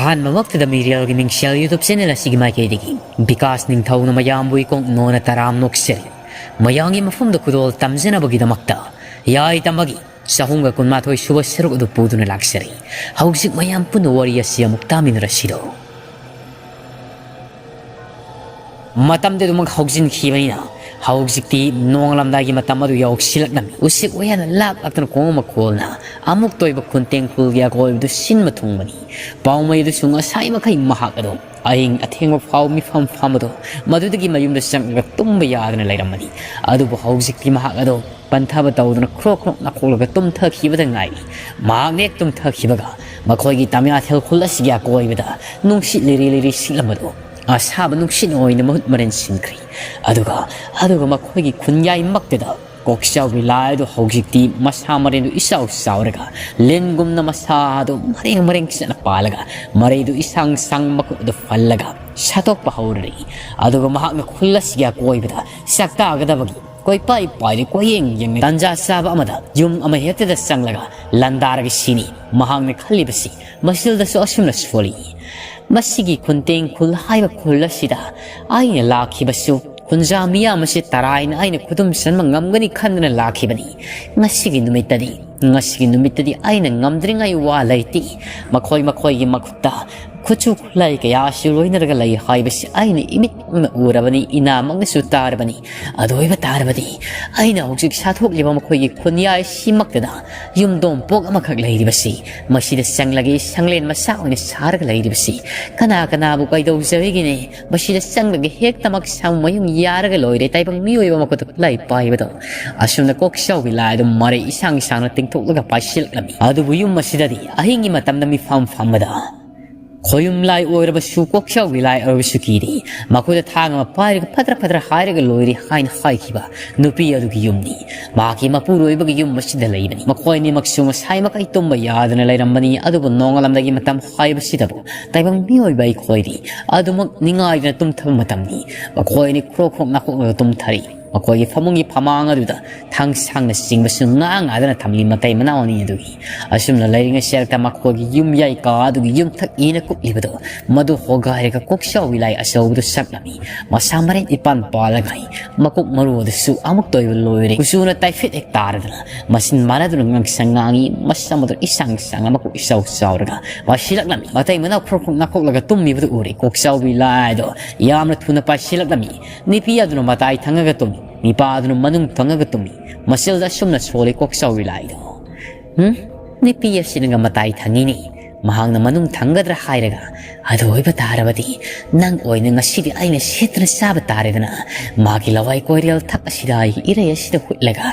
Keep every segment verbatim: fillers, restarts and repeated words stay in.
ꯑꯍꯥꯟꯕꯃꯛꯇꯗ ꯃꯤꯔꯦꯜꯒꯤ ꯃꯤꯡꯁꯦꯜ YouTube channel ꯑꯁꯤꯒꯤ ꯃꯥꯏꯀꯩꯗꯒꯤ ꯕꯤꯀꯥꯁ ꯅꯤꯡꯊꯧꯅ ꯃꯌꯥꯝꯕꯨ ꯏꯀꯣꯛ ꯅꯣꯟꯅ ꯇꯔꯥꯝ ꯅꯣꯛꯆꯔꯤ꯫ ꯃꯌꯥꯝꯒꯤ ꯃꯐꯝꯗ ꯈꯨꯗꯣꯜ ꯇꯝꯖꯅꯕꯒꯤꯗꯃꯛꯇ ꯌꯥꯏ ꯇꯝꯕꯒꯤ ꯆꯍꯨꯝꯒ ꯀꯨꯟꯃꯥꯊꯣꯏ ꯁꯨꯕ ꯁꯔꯨꯛ ꯑꯗꯨ ꯄꯨꯗꯨꯅ ꯂꯥꯛꯆꯔꯤ꯫ ꯍꯧꯖꯤꯛ ꯃꯌꯥꯝ ꯄꯨꯟꯅ ꯋꯥꯔꯤ ꯑꯁꯤ ꯑꯃꯨꯛ ꯇꯥꯃꯤꯟꯅꯔꯁꯤꯔꯣ꯫ ꯃꯇꯝꯗꯤ ꯑꯗꯨꯃꯛ ꯍꯧꯖꯤꯟꯈꯤꯕꯅꯤꯅ ꯍꯧꯖꯤꯛꯇꯤ ꯅꯣꯡꯉꯥꯜꯂꯝꯗꯥꯏꯒꯤ ꯃꯇꯝ ꯑꯗꯨ ꯌꯧꯁꯤꯜꯂꯛꯂꯝꯃꯤ꯫ ꯎꯆꯦꯛ ꯋꯥꯌꯥꯅ ꯂꯥꯛ ꯂꯥꯛꯇꯨꯅ ꯈꯣꯡꯕ ꯃꯈꯣꯜꯅ ꯑꯃꯨꯛꯇ ꯑꯣꯏꯕ ꯈꯨꯟꯇꯦꯡ ꯈꯨꯜꯒꯤ ꯑꯀꯣꯏꯕꯗꯨ ꯁꯤꯟꯕ ꯊꯨꯡꯕꯅꯤ꯫ ꯄꯥꯎꯃꯩ ꯑꯗꯨꯁꯨ ꯉꯁꯥꯏ ꯃꯈꯩ ꯃꯍꯥꯛ ꯑꯗꯨ ꯑꯍꯤꯡ ꯑꯊꯦꯡꯕ ꯐꯥꯎ ꯃꯤꯐꯝ ꯐꯝꯕꯗꯨ ꯃꯗꯨꯗꯒꯤ ꯃꯌꯨꯝꯗ ꯆꯪꯂꯒ ꯇꯨꯝꯕ ꯌꯥꯗꯅ ꯂꯩꯔꯝꯕꯅꯤ꯫ ꯑꯗꯨꯕꯨ ꯍꯧꯖꯤꯛꯇꯤ ꯃꯍꯥꯛ ꯑꯗꯨ ꯄꯟꯊꯕ ꯇꯧꯗꯨꯅ ꯈ꯭ꯔꯣꯛ ꯈ꯭ꯔꯣꯛ ꯅꯥꯈꯣꯛꯂꯒ ꯇꯨꯝꯊꯈꯤꯕꯗ ꯉꯥꯏꯔꯤ꯫ ꯃꯍꯥꯛꯅ ꯍꯦꯛ ꯇꯨꯝꯊꯈꯤꯕꯒ ꯃꯈꯣꯏꯒꯤ ꯇꯃꯤꯌꯥꯊꯦꯜ ꯈꯨꯜ ꯑꯁꯤꯒꯤ ꯑꯀꯣꯏꯕꯗ ꯅꯨꯡꯁꯤꯠ ꯂꯤꯔꯤ ꯂꯤꯔꯤ ꯁꯤꯠꯂꯝꯕꯗꯨ ꯑꯁꯥꯕ ꯅꯨꯡꯁꯤꯠꯅ ꯑꯣꯏꯅ ꯃꯍꯨꯠ ꯃꯔꯦꯟ ꯁꯤꯟꯈ꯭ꯔꯦ꯫ ꯑꯗꯨꯒ, ꯑꯗꯨꯒ ꯃꯈꯣꯏꯒꯤ ꯈꯨꯟꯌꯥꯏꯃꯛꯇꯨꯗ ꯀꯣꯛꯆꯥꯎꯕꯤ ꯂꯥꯏ ꯑꯗꯨ ꯍꯧꯖꯤꯛꯇꯤ ꯃꯁꯥ ꯃꯔꯦꯟꯗꯨ ꯏꯆꯥꯎ ꯆꯥꯎꯔꯒ, ꯂꯤꯟꯒꯨꯝꯅ ꯃꯁꯥ ꯑꯗꯨ ꯃꯔꯦꯡ ꯃꯔꯦꯡ ꯆꯠꯅ ꯄꯥꯜꯂꯒ, ꯃꯔꯩꯗꯨ ꯏꯁꯥꯡ ꯁꯥꯡ ꯃꯈꯨꯠ ꯑꯗꯨ ꯐꯜꯂꯒ ꯁꯥꯠꯇꯣꯛꯄ ꯍꯧꯔꯔꯤ꯫ ꯑꯗꯨꯒ ꯃꯍꯥꯛꯅ ꯈꯨꯜ ꯑꯁꯤꯒꯤ ꯑꯀꯣꯏꯕꯗ ꯆꯥꯛꯇꯥꯒꯗꯕꯒꯤ ꯀꯣꯏꯄꯥꯏ ꯄꯥꯏꯔꯤ ꯀꯣꯏꯌꯦꯡ ꯌꯦꯡꯂꯤ꯫ ꯇꯥꯟꯖꯥ ꯆꯥꯕ ꯑꯃꯗ ꯌꯨꯝ ꯑꯃ ꯍꯦꯛꯇꯗ ꯆꯪꯂꯒ ꯂꯥꯟꯗꯥꯔꯒ ꯁꯤꯅꯤ꯫ ꯃꯍꯥꯛꯅ ꯈꯜꯂꯤꯕꯁꯤ ꯃꯁꯤꯗꯁꯨ ꯑꯁꯨꯝꯅ ꯁꯣꯜꯂꯤ꯫ ꯃꯁꯤꯒꯤ ꯈꯨꯟꯇꯦꯡ ꯈꯨꯜ ꯍꯥꯏꯕ ꯈꯨꯜ ꯑꯁꯤꯗ ꯑꯩꯅ ꯂꯥꯛꯈꯤꯕꯁꯨ ꯈꯨꯟꯖꯥ ꯃꯤꯌꯥꯝ ꯑꯁꯤ ꯇꯔꯥꯏꯅ ꯑꯩꯅ ꯈꯨꯗꯨꯝ ꯆꯟꯕ ꯉꯝꯒꯅꯤ ꯈꯟꯗꯨꯅ ꯂꯥꯛꯈꯤꯕꯅꯤ꯫ ꯉꯁꯤꯒꯤ ꯅꯨꯃꯤꯠꯇꯗꯤ, ꯉꯁꯤꯒꯤ ꯅꯨꯃꯤꯠꯇꯗꯤ ꯑꯩꯅ ꯉꯝꯗ꯭ꯔꯤꯉꯩ ꯋꯥ ꯂꯩꯇꯦ꯫ ꯃꯈꯣꯏ ꯃꯈꯣꯏꯒꯤ ꯃꯈꯨꯠꯇ ꯈꯨꯠꯁꯨ ꯈꯨꯠꯂꯥꯏ ꯀꯌꯥ ꯑꯁꯤ ꯂꯣꯏꯅꯔꯒ ꯂꯩ ꯍꯥꯏꯕꯁꯤ ꯑꯩꯅ ꯏꯃꯤꯠꯃꯛꯅ ꯎꯔꯕꯅꯤ, ꯏꯅꯥꯃꯛꯅꯁꯨ ꯇꯥꯔꯕꯅꯤ꯫ ꯑꯗꯨ ꯑꯣꯏꯕ ꯇꯥꯔꯕꯗꯤ ꯑꯩꯅ ꯍꯧꯖꯤꯛ ꯁꯥꯊꯣꯛꯂꯤꯕ ꯃꯈꯣꯏꯒꯤ ꯈꯨꯟꯌꯥꯏ ꯑꯁꯤꯃꯛꯇꯗ ꯌꯨꯝꯗꯣꯡ ꯄꯣꯛ ꯑꯃꯈꯛ ꯂꯩꯔꯤꯕꯁꯤ, ꯃꯁꯤꯗ ꯆꯪꯂꯒ ꯁꯪꯂꯦꯟ ꯃꯆꯥ ꯑꯣꯏꯅ ꯁꯥꯔꯒ ꯂꯩꯔꯤꯕꯁꯤ ꯀꯅꯥ ꯀꯅꯥꯕꯨ ꯀꯩꯗꯧꯖꯕꯒꯤꯅꯦ? ꯃꯁꯤꯗ ꯆꯪꯂꯒ ꯍꯦꯛꯇꯃꯛ ꯁꯥꯃꯨ ꯃꯌꯨꯡ ꯌꯥꯔꯒ ꯂꯣꯏꯔꯦ꯫ ꯇꯥꯏꯕꯪ ꯃꯤꯑꯣꯏꯕ ꯃꯈꯨꯠꯇ ꯈꯨꯠꯂꯥꯏ ꯄꯥꯏꯕꯗꯣ꯫ ꯑꯁꯨꯝꯅ ꯀꯣꯛꯆꯥꯎꯕꯤ ꯂꯥꯏ ꯑꯗꯨ ꯃꯔꯩ ꯏꯁꯥꯡ ꯁꯥꯡꯅ ꯇꯤꯡꯊꯣꯛꯂꯒ ꯄꯥꯏꯁꯤꯜꯂꯛꯂꯝꯃꯤ꯫ ꯑꯗꯨꯕꯨ ꯌꯨꯝ ꯑꯁꯤꯗꯗꯤ ꯑꯍꯤꯡꯒꯤ ꯃꯇꯝꯗ ꯃꯤꯐꯝ ꯐꯝꯕꯗ ꯈꯣꯌꯨꯝ ꯂꯥꯏ ꯑꯣꯏꯔꯕꯁꯨ, ꯀꯣꯛꯆꯥꯎꯕꯤ ꯂꯥꯏ ꯑꯣꯏꯔꯕꯁꯨ ꯀꯤꯗꯦ꯫ ꯃꯈꯣꯏꯗ ꯊꯥꯡ ꯑꯃ ꯄꯥꯏꯔꯒ ꯐꯗ꯭ꯔ ꯐꯗ꯭ꯔ ꯍꯥꯏꯔꯒ ꯂꯣꯏꯔꯦ ꯍꯥꯏꯅ ꯍꯥꯏꯈꯤꯕ ꯅꯨꯄꯤ ꯑꯗꯨꯒꯤ ꯌꯨꯝꯅꯤ꯫ ꯃꯍꯥꯛꯀꯤ ꯃꯄꯨꯔꯣꯏꯕꯒꯤ ꯌꯨꯝ ꯑꯁꯤꯗ ꯂꯩꯕꯅꯤ꯫ ꯃꯈꯣꯏ ꯑꯅꯤꯃꯛꯁꯨ ꯉꯁꯥꯏ ꯃꯈꯩ ꯇꯨꯝꯕ ꯌꯥꯗꯅ ꯂꯩꯔꯝꯕꯅꯤ, ꯑꯗꯨꯕꯨ ꯅꯣꯡꯉꯥꯜꯂꯝꯗꯥꯏꯒꯤ ꯃꯇꯝ ꯍꯥꯏꯕꯁꯤꯗꯕꯨ ꯇꯥꯏꯕꯪ ꯃꯤꯑꯣꯏꯕ ꯑꯩꯈꯣꯏꯗꯤ ꯑꯗꯨꯃꯛ ꯅꯤꯡꯉꯥꯏꯗꯅ ꯇꯨꯝꯊꯕ ꯃꯇꯝꯅꯤ꯫ ꯃꯈꯣꯏ ꯑꯅꯤ ꯈ꯭ꯔꯣꯛ ꯈ꯭ꯔꯣꯛ ꯅꯥꯈꯣꯛꯂꯒ ꯇꯨꯝꯊꯔꯤ꯫ ꯃꯈꯣꯏꯒꯤ ꯐꯃꯨꯡꯒꯤ ꯐꯃꯥꯡ ꯑꯗꯨꯗ ꯊꯥꯡꯁꯥꯡꯅ ꯆꯤꯡꯕꯁꯨ ꯉꯥ ꯉꯥꯗꯅ ꯊꯝꯂꯤ ꯃꯇꯩ ꯃꯅꯥꯎ ꯑꯅꯤ ꯑꯗꯨꯒꯤ꯫ ꯑꯁꯨꯝꯅ ꯂꯩꯔꯤꯉꯩ ꯁꯦꯔꯛꯇ ꯃꯈꯣꯏꯒꯤ ꯌꯨꯝꯌꯥꯏ ꯀꯥ ꯑꯗꯨꯒꯤ ꯌꯨꯝꯊꯛ ꯏꯅ ꯀꯨꯞꯂꯤꯕꯗꯣ ꯃꯗꯨ ꯍꯣꯒꯥꯏꯔꯒ ꯀꯣꯛꯆꯥꯎꯕꯤ ꯂꯥꯏ ꯑꯆꯧꯕꯗꯨ ꯁꯛꯂꯝꯃꯤ꯫ ꯃꯁꯥ ꯃꯔꯦꯠ ꯏꯄꯥꯟ ꯄꯥꯜꯂꯒ ꯃꯀꯣꯛ ꯃꯔꯨ ꯑꯗꯨꯁꯨ ꯑꯃꯨꯛꯇ ꯑꯣꯏꯕ ꯂꯣꯏꯔꯦ꯫ ꯀꯨꯆꯨꯅ ꯇꯥꯏꯐꯦꯠ ꯍꯦꯛ ꯇꯥꯔꯗꯅ ꯃꯆꯤꯟ ꯃꯥꯟꯅꯗꯨꯅ ꯉꯥꯡꯁꯪ ꯉꯥꯡꯏ꯫ ꯃꯁꯝ ꯑꯗꯨ ꯏꯁꯥꯡ ꯁꯥꯡꯅ ꯃꯀꯣꯛ ꯏꯆꯥꯎ ꯆꯥꯎꯔꯒ ꯄꯥꯏꯁꯤꯜꯂꯛꯂꯝꯃꯤ꯫ ꯃꯇꯩ ꯃꯅꯥꯎ ꯈꯨꯔꯈꯨꯛ ꯅꯥꯈꯣꯛꯂꯒ ꯇꯨꯝꯃꯤꯕꯗꯨ ꯎꯔꯦ꯫ ꯀꯣꯛꯆꯥꯎꯕꯤ ꯂꯥꯏꯗꯣ ꯌꯥꯝꯅ ꯊꯨꯅ ꯄꯥꯏꯁꯤꯜꯂꯛꯂꯝꯃꯤ꯫ ꯅꯨꯄꯤ ꯑꯗꯨꯅ ꯃꯇꯥꯏ ꯊꯪꯉꯒ ꯇꯨꯝꯃꯤ꯫ ꯅꯤꯄꯥ ꯑꯗꯨꯅ ꯃꯅꯨꯡ ꯊꯪꯉꯒ ꯇꯨꯝꯃꯤ꯫ ꯃꯆꯤꯜꯗ ꯑꯁꯨꯝꯅ ꯁꯣꯜꯂꯤ ꯀꯣꯛꯆꯥꯎꯕꯤ ꯂꯥꯏꯗꯣ꯫ "ꯍꯨꯝ? ꯅꯨꯄꯤ ꯑꯁꯤꯅꯒ ꯃꯇꯥꯏ ꯊꯪꯉꯤꯅꯦ꯫ ꯃꯍꯥꯛꯅ ꯃꯅꯨꯡ ꯊꯪꯒꯗ꯭ꯔꯥ ꯍꯥꯏꯔꯒ, ꯑꯗꯨ ꯑꯣꯏꯕ ꯇꯥꯔꯕꯗꯤ ꯅꯪ ꯑꯣꯏꯅ ꯉꯁꯤꯗꯤ ꯑꯩꯅ ꯁꯦꯠꯇꯅ ꯆꯥꯕ ꯇꯥꯔꯦꯗꯅ꯫ ꯃꯥꯒꯤ ꯂꯋꯥꯏ ꯀꯣꯏꯔꯦꯜ ꯊꯛ ꯑꯁꯤꯗ ꯑꯩꯒꯤ ꯏꯔꯩ ꯑꯁꯤꯗ ꯍꯨꯠꯂꯒ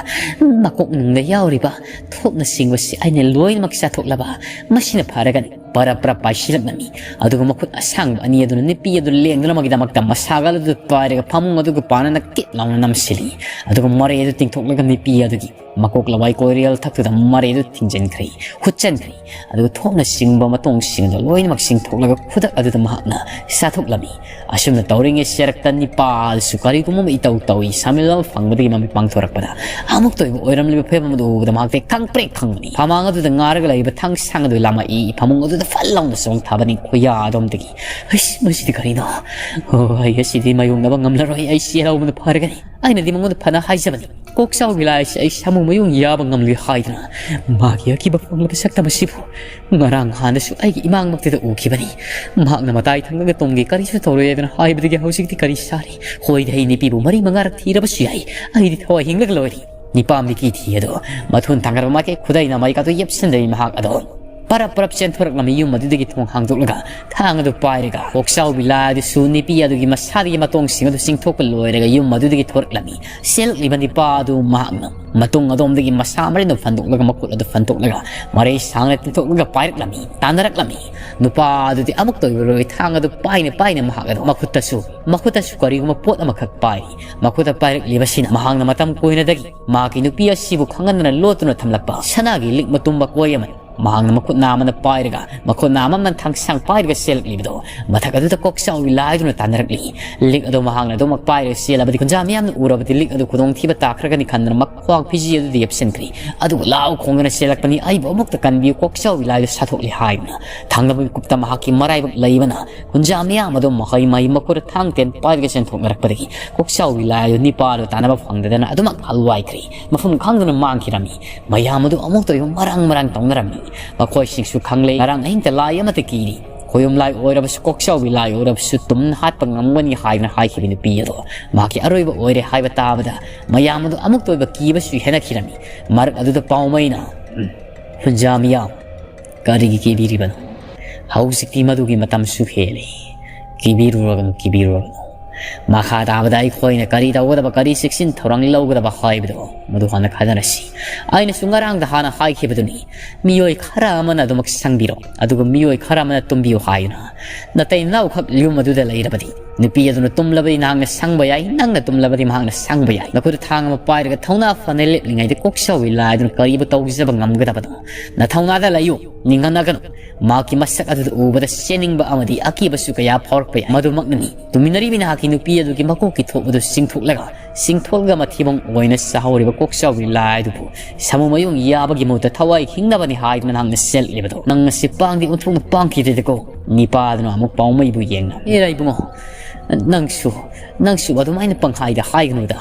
ꯃꯀꯣꯛꯅꯨꯡꯗ ꯌꯥꯎꯔꯤꯕ ꯊꯣꯛꯅꯆꯤꯡꯕꯁꯤ ꯑꯩꯅ ꯂꯣꯏꯅꯃꯛ ꯆꯥꯊꯣꯛꯂꯕ ꯃꯁꯤꯅ ꯐꯔꯒꯅꯤ꯫" ꯄꯔꯞ ꯄꯔꯞ ꯄꯥꯏꯁꯤꯜꯂꯛꯂꯝꯃꯤ꯫ ꯑꯗꯨꯒ ꯃꯈꯨꯠ ꯑꯁꯥꯡꯕ ꯑꯅꯤ ꯑꯗꯨꯅ ꯅꯨꯄꯤ ꯑꯗꯨ ꯂꯦꯡꯗꯅꯕꯒꯤꯗꯃꯛꯇ ꯃꯁꯥꯒꯜ ꯑꯗꯨ ꯄꯥꯏꯔꯒ ꯐꯃꯨꯡ ꯑꯗꯨꯒ ꯄꯥꯅꯅ ꯀꯤꯠ ꯂꯥꯎꯅ ꯅꯝꯁꯤꯜꯂꯤ꯫ ꯑꯗꯨꯒ ꯃꯔꯩ ꯑꯗꯨ ꯇꯤꯡꯊꯣꯛꯂꯒ ꯅꯨꯄꯤ ꯑꯗꯨꯒꯤ ꯃꯀꯣꯛ ꯂꯋꯥꯏ ꯀꯣꯏꯔꯦꯜ ꯊꯛꯇꯨꯗ ꯃꯔꯩ ꯑꯗꯨ ꯊꯤꯡꯖꯤꯟꯈ꯭ꯔꯦ, ꯍꯨꯠꯆꯟꯈ꯭ꯔꯦ꯫ ꯑꯗꯨꯒ ꯊꯣꯛꯅ ꯆꯤꯡꯕ ꯃꯇꯣꯡꯁꯤꯡ ꯑꯗꯨ ꯂꯣꯏꯅꯃꯛ ꯆꯤꯡꯊꯣꯛꯂꯒ ꯈꯨꯗꯛ ꯑꯗꯨꯗ ꯃꯍꯥꯛꯅ ꯆꯥꯊꯣꯛꯂꯝꯃꯤ꯫ ꯑꯁꯨꯝꯅ ꯇꯧꯔꯤꯉꯩ ꯁꯦꯔꯛꯇ ꯅꯤꯄꯥ ꯑꯗꯨꯁꯨ ꯀꯔꯤꯒꯨꯝꯕ ꯑꯃ ꯏꯇꯧ ꯇꯧꯏ꯫ ꯁꯥꯃꯤꯜ ꯑꯃ ꯐꯪꯕꯗꯒꯤ ꯃꯃꯤꯠ ꯄꯥꯡꯊꯣꯔꯛꯄꯗ ꯑꯃꯨꯛꯇ ꯑꯣꯏꯕ ꯑꯣꯏꯔꯝꯂꯤꯕ ꯐꯤꯕꯝ ꯑꯗꯨ ꯎꯕꯗ ꯃꯍꯥꯛꯇꯤ ꯈꯪꯄ꯭ꯔꯦꯛ ꯈꯪꯕꯅꯤ꯫ ꯐꯃꯥꯡ ꯑꯗꯨꯗ ꯉꯥꯔꯒ ꯂꯩꯔꯤꯕ ꯊꯥꯡ ꯁꯥꯡ ꯑꯗꯨ ꯂꯥꯝꯃꯛꯏ꯫ ꯐꯃꯨꯡ ꯑꯗꯨꯗ ꯐꯠ ꯂꯥꯎꯅ ꯆꯣꯡꯊꯥꯕꯅꯤ ꯈꯨꯌꯥ ꯑꯗꯣꯝꯗꯒꯤ꯫ "ꯍꯩꯁ, ꯃꯁꯤꯗꯤ ꯀꯔꯤꯅꯣ? ꯑꯣ, ꯑꯩ ꯑꯁꯤꯗꯤ ꯃꯥꯌꯣꯛꯅꯕ ꯉꯝꯂꯔꯣꯏ꯫ ꯑꯩ ꯆꯦꯜꯍꯧꯕꯅ ꯐꯔꯒꯅꯤ꯫ ꯑꯩꯅꯗꯤ ꯃꯉꯣꯟꯗ ꯐꯅ ꯍꯥꯏꯖꯕꯅꯤ꯫ ꯀꯣꯛꯆꯥꯎꯕꯤ ꯂꯥꯏꯁꯦ ꯑꯩ ꯁꯥꯃꯨ ꯃꯌꯨꯡ ꯌꯥꯕ ꯉꯝꯂꯣꯏ ꯍꯥꯏꯗꯨꯅ ꯃꯥꯒꯤ ꯑꯀꯤꯕ ꯐꯪꯂꯕ ꯁꯛꯇꯝ ꯑꯁꯤꯕꯨ ꯉꯔꯥꯡ ꯅꯍꯥꯟꯗꯁꯨ ꯑꯩꯒꯤ ꯏꯃꯥꯡꯃꯛꯇꯗ ꯎꯈꯤꯕꯅꯤ꯫ ꯃꯍꯥꯛꯅ ꯃꯇꯥꯏ ꯊꯪꯉꯒ ꯇꯨꯝꯒꯦ, ꯀꯔꯤꯁꯨ ꯇꯧꯔꯣꯏ ꯍꯥꯏꯗꯨꯅ ꯍꯥꯏꯕꯗꯒꯤ ꯍꯧꯖꯤꯛꯇꯤ ꯀꯔꯤ ꯁꯥꯔꯤ? ꯍꯣꯏꯗ, ꯑꯩ ꯅꯨꯄꯤꯕꯨ ꯃꯔꯤ ꯃꯉꯥꯔꯛ ꯊꯤꯔꯕꯁꯨ ꯌꯥꯏ꯫ ꯑꯩꯗꯤ ꯊꯋꯥꯏ ꯍꯤꯡꯂꯒ ꯂꯣꯏꯔꯦ꯫" ꯅꯤꯄꯥ ꯃꯤꯀꯤ ꯊꯤ ꯑꯗꯣ ꯃꯊꯨꯟ ꯊꯥꯡꯒꯠꯄ ꯃꯥꯏꯀꯩ ꯈꯨꯗꯩꯅ ꯃꯩ ꯀꯥꯗꯨ ꯌꯦꯞꯁꯤꯟꯗꯕꯤ ꯃꯍꯥꯛ ꯑꯗꯣ ꯄꯔꯞ ꯄꯔꯞ ꯆꯦꯟꯊꯣꯔꯛꯂꯝꯃꯤ꯫ ꯌꯨꯝ ꯑꯗꯨꯗꯒꯤ ꯊꯣꯡ ꯍꯥꯡꯗꯣꯛꯂꯒ ꯊꯥꯡ ꯑꯗꯨ ꯄꯥꯏꯔꯒ ꯀꯣꯛꯆꯥꯎꯕꯤ ꯂꯥꯏ ꯑꯗꯨꯁꯨ ꯅꯨꯄꯤ ꯑꯗꯨꯒꯤ ꯃꯁꯥꯗꯒꯤ ꯃꯇꯣꯡꯁꯤꯡ ꯑꯗꯨ ꯆꯤꯡꯊꯣꯛꯄ ꯂꯣꯏꯔꯒ ꯌꯨꯝ ꯑꯗꯨꯗꯒꯤ ꯊꯣꯔꯛꯂꯝꯃꯤ꯫ ꯆꯦꯜꯂꯛꯂꯤꯕ ꯅꯤꯄꯥ ꯑꯗꯨ ꯃꯍꯥꯛꯅ ꯃꯇꯨꯡ ꯑꯗꯣꯝꯗꯒꯤ ꯃꯁꯥ ꯃꯔꯤꯅ ꯐꯟꯗꯣꯛꯂꯒ ꯃꯈꯨꯠ ꯑꯗꯨ ꯐꯟꯗꯣꯛꯂꯒ ꯃꯔꯩ ꯁꯥꯡꯅ ꯇꯤꯡꯊꯣꯛꯂꯒ ꯄꯥꯏꯔꯛꯂꯝꯃꯤ, ꯇꯥꯟꯅꯔꯛꯂꯝꯃꯤ꯫ ꯅꯨꯄꯥ ꯑꯗꯨꯗꯤ ꯑꯃꯨꯛꯇ ꯑꯣꯏꯔꯔꯣꯏ ꯊꯥꯡ ꯑꯗꯨ ꯄꯥꯏꯅ ꯄꯥꯏꯅ ꯃꯍꯥꯛ ꯑꯗꯨ ꯃꯈꯨꯠꯇꯁꯨ, ꯃꯈꯨꯠꯇꯁꯨ ꯀꯔꯤꯒꯨꯝꯕ ꯄꯣꯠ ꯑꯃꯈꯛ ꯄꯥꯏꯔꯤ꯫ ꯃꯈꯨꯠꯇ ꯄꯥꯏꯔꯛꯂꯤꯕꯁꯤꯅ ꯃꯍꯥꯛꯅ ꯃꯇꯝ ꯀꯨꯏꯅꯗꯒꯤ ꯃꯍꯥꯛꯀꯤ ꯅꯨꯄꯤ ꯑꯁꯤꯕꯨ ꯈꯪꯍꯟꯗꯅ ꯂꯣꯠꯇꯨꯅ ꯊꯝꯂꯛꯄ ꯁꯅꯥꯒꯤ ꯂꯤꯛ ꯃꯇꯨꯝ ꯃꯀꯣꯏ ꯑꯃꯅꯤ꯫ ꯃꯍꯥꯛꯅ ꯃꯈꯨꯠ ꯅꯥꯝꯃꯅ ꯄꯥꯏꯔꯒ, ꯃꯈꯨꯠ ꯅꯥꯝꯃ ꯑꯃꯅ ꯊꯥꯡꯁꯥꯡ ꯄꯥꯏꯔꯒ ꯆꯦꯜꯂꯛꯂꯤꯕꯗꯣ, ꯃꯊꯛ ꯑꯗꯨꯗ ꯀꯣꯛꯆꯥꯎꯕꯤ ꯂꯥꯏꯗꯨꯅ ꯇꯥꯟꯅꯔꯛꯂꯤ꯫ ꯂꯤꯛ ꯑꯗꯨ ꯃꯍꯥꯛꯅ ꯑꯗꯨꯃꯛ ꯄꯥꯏꯔꯒ ꯆꯦꯜꯂꯕꯗꯤ ꯈꯨꯟꯖꯥ ꯃꯤꯌꯥꯝꯅ ꯎꯔꯕꯗꯤ ꯂꯤꯛ ꯑꯗꯨ ꯈꯨꯗꯣꯡꯊꯤꯕ ꯇꯥꯈ꯭ꯔꯒꯅꯤ ꯈꯟꯗꯨꯅ ꯃꯈ꯭ꯋꯥꯡ ꯐꯤꯖꯤ ꯑꯗꯨꯗ ꯌꯦꯞꯁꯤꯟꯈ꯭ꯔꯤ꯫ ꯑꯗꯨꯒ ꯂꯥꯎ ꯈꯣꯡꯗꯨꯅ ꯆꯦꯜꯂꯛꯄꯅꯤ, "ꯑꯩꯕꯨ ꯑꯃꯨꯛꯇ ꯀꯟꯕꯤꯌꯨ, ꯀꯣꯛꯆꯥꯎꯕꯤ ꯂꯥꯏꯗꯨ ꯁꯥꯊꯣꯛꯂꯤ" ꯍꯥꯏꯗꯨꯅ꯫ ꯊꯪꯅꯕ ꯃꯤꯀꯨꯞꯇ ꯃꯍꯥꯛꯀꯤ ꯃꯔꯥꯏꯕꯛ ꯂꯩꯕꯅ ꯈꯨꯟꯖꯥ ꯃꯤꯌꯥꯝ ꯑꯗꯨ ꯃꯍꯩ ꯃꯍꯩ ꯃꯈꯨꯠꯇ ꯊꯥꯡ ꯇꯦꯟ ꯄꯥꯏꯔꯒ ꯆꯦꯟꯊꯣꯛꯅꯔꯛꯄꯗꯒꯤ ꯀꯣꯛꯆꯥꯎꯕꯤ ꯂꯥꯏ ꯑꯗꯨ ꯅꯤꯄꯥ ꯑꯗꯨ ꯇꯥꯟꯅꯕ ꯐꯪꯗꯗꯅ ꯑꯗꯨꯃꯛ ꯍꯜꯋꯥꯏꯈ꯭ꯔꯤ꯫ ꯃꯐꯝ ꯈꯪꯗꯅ ꯃꯥꯡꯈꯤꯔꯝꯃꯤ꯫ ꯃꯌꯥꯝ ꯑꯗꯨ ꯑꯃꯨꯛꯇ ꯑꯣꯏꯕ ꯃꯔꯥꯡ ꯃꯔꯥꯡ ꯇꯧꯅꯔꯝꯃꯤ꯫ ꯃꯈꯣꯏꯁꯤꯡꯁꯨ ꯈꯪꯂꯦ, ꯉꯔꯥꯡ ꯑꯍꯤꯡꯗ ꯂꯥꯏ ꯑꯃꯠꯇ ꯀꯤꯔꯤ꯫ ꯈꯣꯌꯨꯝ ꯂꯥꯏ ꯑꯣꯏꯔꯕꯁꯨ, ꯀꯣꯛꯆꯥꯎꯕꯤ ꯂꯥꯏ ꯑꯣꯏꯔꯕꯁꯨ ꯇꯨꯝꯅ ꯍꯥꯠꯄ ꯉꯝꯒꯅꯤ ꯍꯥꯏꯗꯨꯅ ꯍꯥꯏꯈꯤꯕ ꯅꯨꯄꯤ ꯑꯗꯣ ꯃꯍꯥꯛꯀꯤ ꯑꯔꯣꯏꯕ ꯑꯣꯏꯔꯦ ꯍꯥꯏꯕ ꯇꯥꯕꯗ ꯃꯌꯥꯝ ꯑꯗꯨ ꯑꯃꯨꯛꯇ ꯑꯣꯏꯕ ꯀꯤꯕꯁꯨ ꯍꯦꯟꯅꯈꯤꯔꯝꯃꯤ꯫ ꯃꯔꯛ ꯑꯗꯨꯗ ꯄꯥꯎꯃꯩꯅ, "ꯎꯝ, ꯈꯨꯟꯖꯥ ꯃꯤꯌꯥꯝ, ꯀꯔꯤꯒꯤ ꯀꯤꯕꯤꯔꯤꯕꯅꯣ? ꯍꯧꯖꯤꯛꯇꯤ ꯃꯗꯨꯒꯤ ꯃꯇꯝꯁꯨ ꯍꯦꯜꯂꯦ꯫ ꯀꯤꯕꯤꯔꯨꯔꯒꯅꯨ, ꯀꯤꯕꯤꯔꯨꯔꯒꯅꯨ꯫ ꯃꯈꯥ ꯇꯥꯕꯗ ꯑꯩꯈꯣꯏꯅ ꯀꯔꯤ ꯇꯧꯒꯗꯕ, ꯀꯔꯤ ꯆꯦꯛꯁꯤꯟ ꯊꯧꯔꯥꯡ ꯂꯧꯒꯗꯕ ꯍꯥꯏꯕꯗꯣ ꯃꯗꯨ ꯍꯥꯟꯅ ꯈꯟꯅꯔꯁꯤ꯫ ꯑꯩꯅꯁꯨ ꯉꯔꯥꯡꯗ ꯍꯥꯟꯅ ꯍꯥꯏꯈꯤꯕꯗꯨꯅꯤ, ꯃꯤꯑꯣꯏ ꯈꯔ ꯑꯃꯅ ꯑꯗꯨꯃꯛ ꯁꯪꯕꯤꯔꯣ, ꯑꯗꯨꯒ ꯃꯤꯑꯣꯏ ꯈꯔ ꯑꯃꯅ ꯇꯨꯝꯕꯤꯌꯨ ꯍꯥꯏꯗꯨꯅ꯫ ꯅꯇꯩ ꯅꯅꯥꯎꯈꯛ ꯌꯨꯝ ꯑꯗꯨꯗ ꯂꯩꯔꯕꯗꯤ, ꯅꯨꯄꯤ ꯑꯗꯨꯅ ꯇꯨꯝꯂꯕꯗꯤ ꯅꯍꯥꯛꯅ ꯁꯪꯕ ꯌꯥꯏ, ꯅꯪꯅ ꯇꯨꯝꯂꯕꯗꯤ ꯃꯍꯥꯛꯅ ꯁꯪꯕ ꯌꯥꯏ꯫ ꯅꯈꯨꯠꯇ ꯊꯥꯡ ꯑꯃ ꯄꯥꯏꯔꯒ ꯊꯧꯅꯥ ꯐꯅ ꯂꯦꯞꯂꯤꯉꯩꯗ ꯀꯣꯛꯆꯥꯎꯕꯤ ꯂꯥꯏꯗꯨꯅ ꯀꯔꯤꯕꯨ ꯇꯧꯖꯕ ꯉꯝꯒꯗꯕꯅꯣ? ꯅꯊꯧꯅꯥꯗ ꯂꯩꯌꯨ, ꯅꯤꯡꯍꯟꯅꯒꯅꯨ꯫ ꯃꯍꯥꯛꯀꯤ ꯃꯁꯛ ꯑꯗꯨꯗ ꯎꯕꯗ ꯆꯦꯟꯅꯤꯡꯕ ꯑꯃꯗꯤ ꯑꯀꯤꯕꯁꯨ ꯀꯌꯥ ꯐꯥꯎꯔꯛꯄ ꯌꯥꯏ꯫ ꯃꯗꯨꯃꯛꯅꯅꯤ ꯇꯨꯃꯤꯟꯅꯔꯤꯕꯤ ꯅꯍꯥꯛꯀꯤ ꯅꯨꯄꯤ ꯑꯗꯨꯒꯤ ꯃꯀꯣꯛꯀꯤ ꯊꯣꯛ ꯑꯗꯨ ꯆꯤꯡꯊꯣꯛꯂꯒ, ꯆꯤꯡꯊꯣꯛꯂꯒ ꯃꯊꯤꯕꯣꯡ ꯑꯣꯏꯅ ꯆꯥꯍꯧꯔꯤꯕ ꯀꯣꯛꯆꯥꯎꯕꯤ ꯂꯥꯏ ꯑꯗꯨꯕꯨ ꯁꯥꯃꯨ ꯃꯌꯨꯡ ꯌꯥꯕꯒꯤ ꯃꯍꯨꯠꯇ ꯊꯋꯥꯏ ꯍꯤꯡꯅꯕꯅꯤ ꯍꯥꯏꯗꯨꯅ ꯅꯍꯥꯛꯅ ꯆꯦꯜꯂꯤꯕꯗꯣ꯫ ꯅꯪ ꯑꯁꯤ ꯄꯥꯡꯗꯤ ꯑꯣꯟꯊꯣꯛꯅ ꯄꯥꯡꯈꯤꯗ꯭ꯔꯦꯗꯀꯣ꯫ ꯅꯤꯄꯥꯗꯨꯅ ꯑꯃꯨꯛ ꯄꯥꯎꯃꯩꯕꯨ ꯌꯦꯡꯅ, "ꯑꯦꯔꯥ ꯏꯕꯨꯡꯉꯣ, ꯅꯪꯁꯨ, ꯅꯪꯁꯨ ꯑꯗꯨꯃꯥꯏꯅ ꯄꯪꯍꯥꯏꯗ ꯍꯥꯏꯒꯅꯨꯗ꯫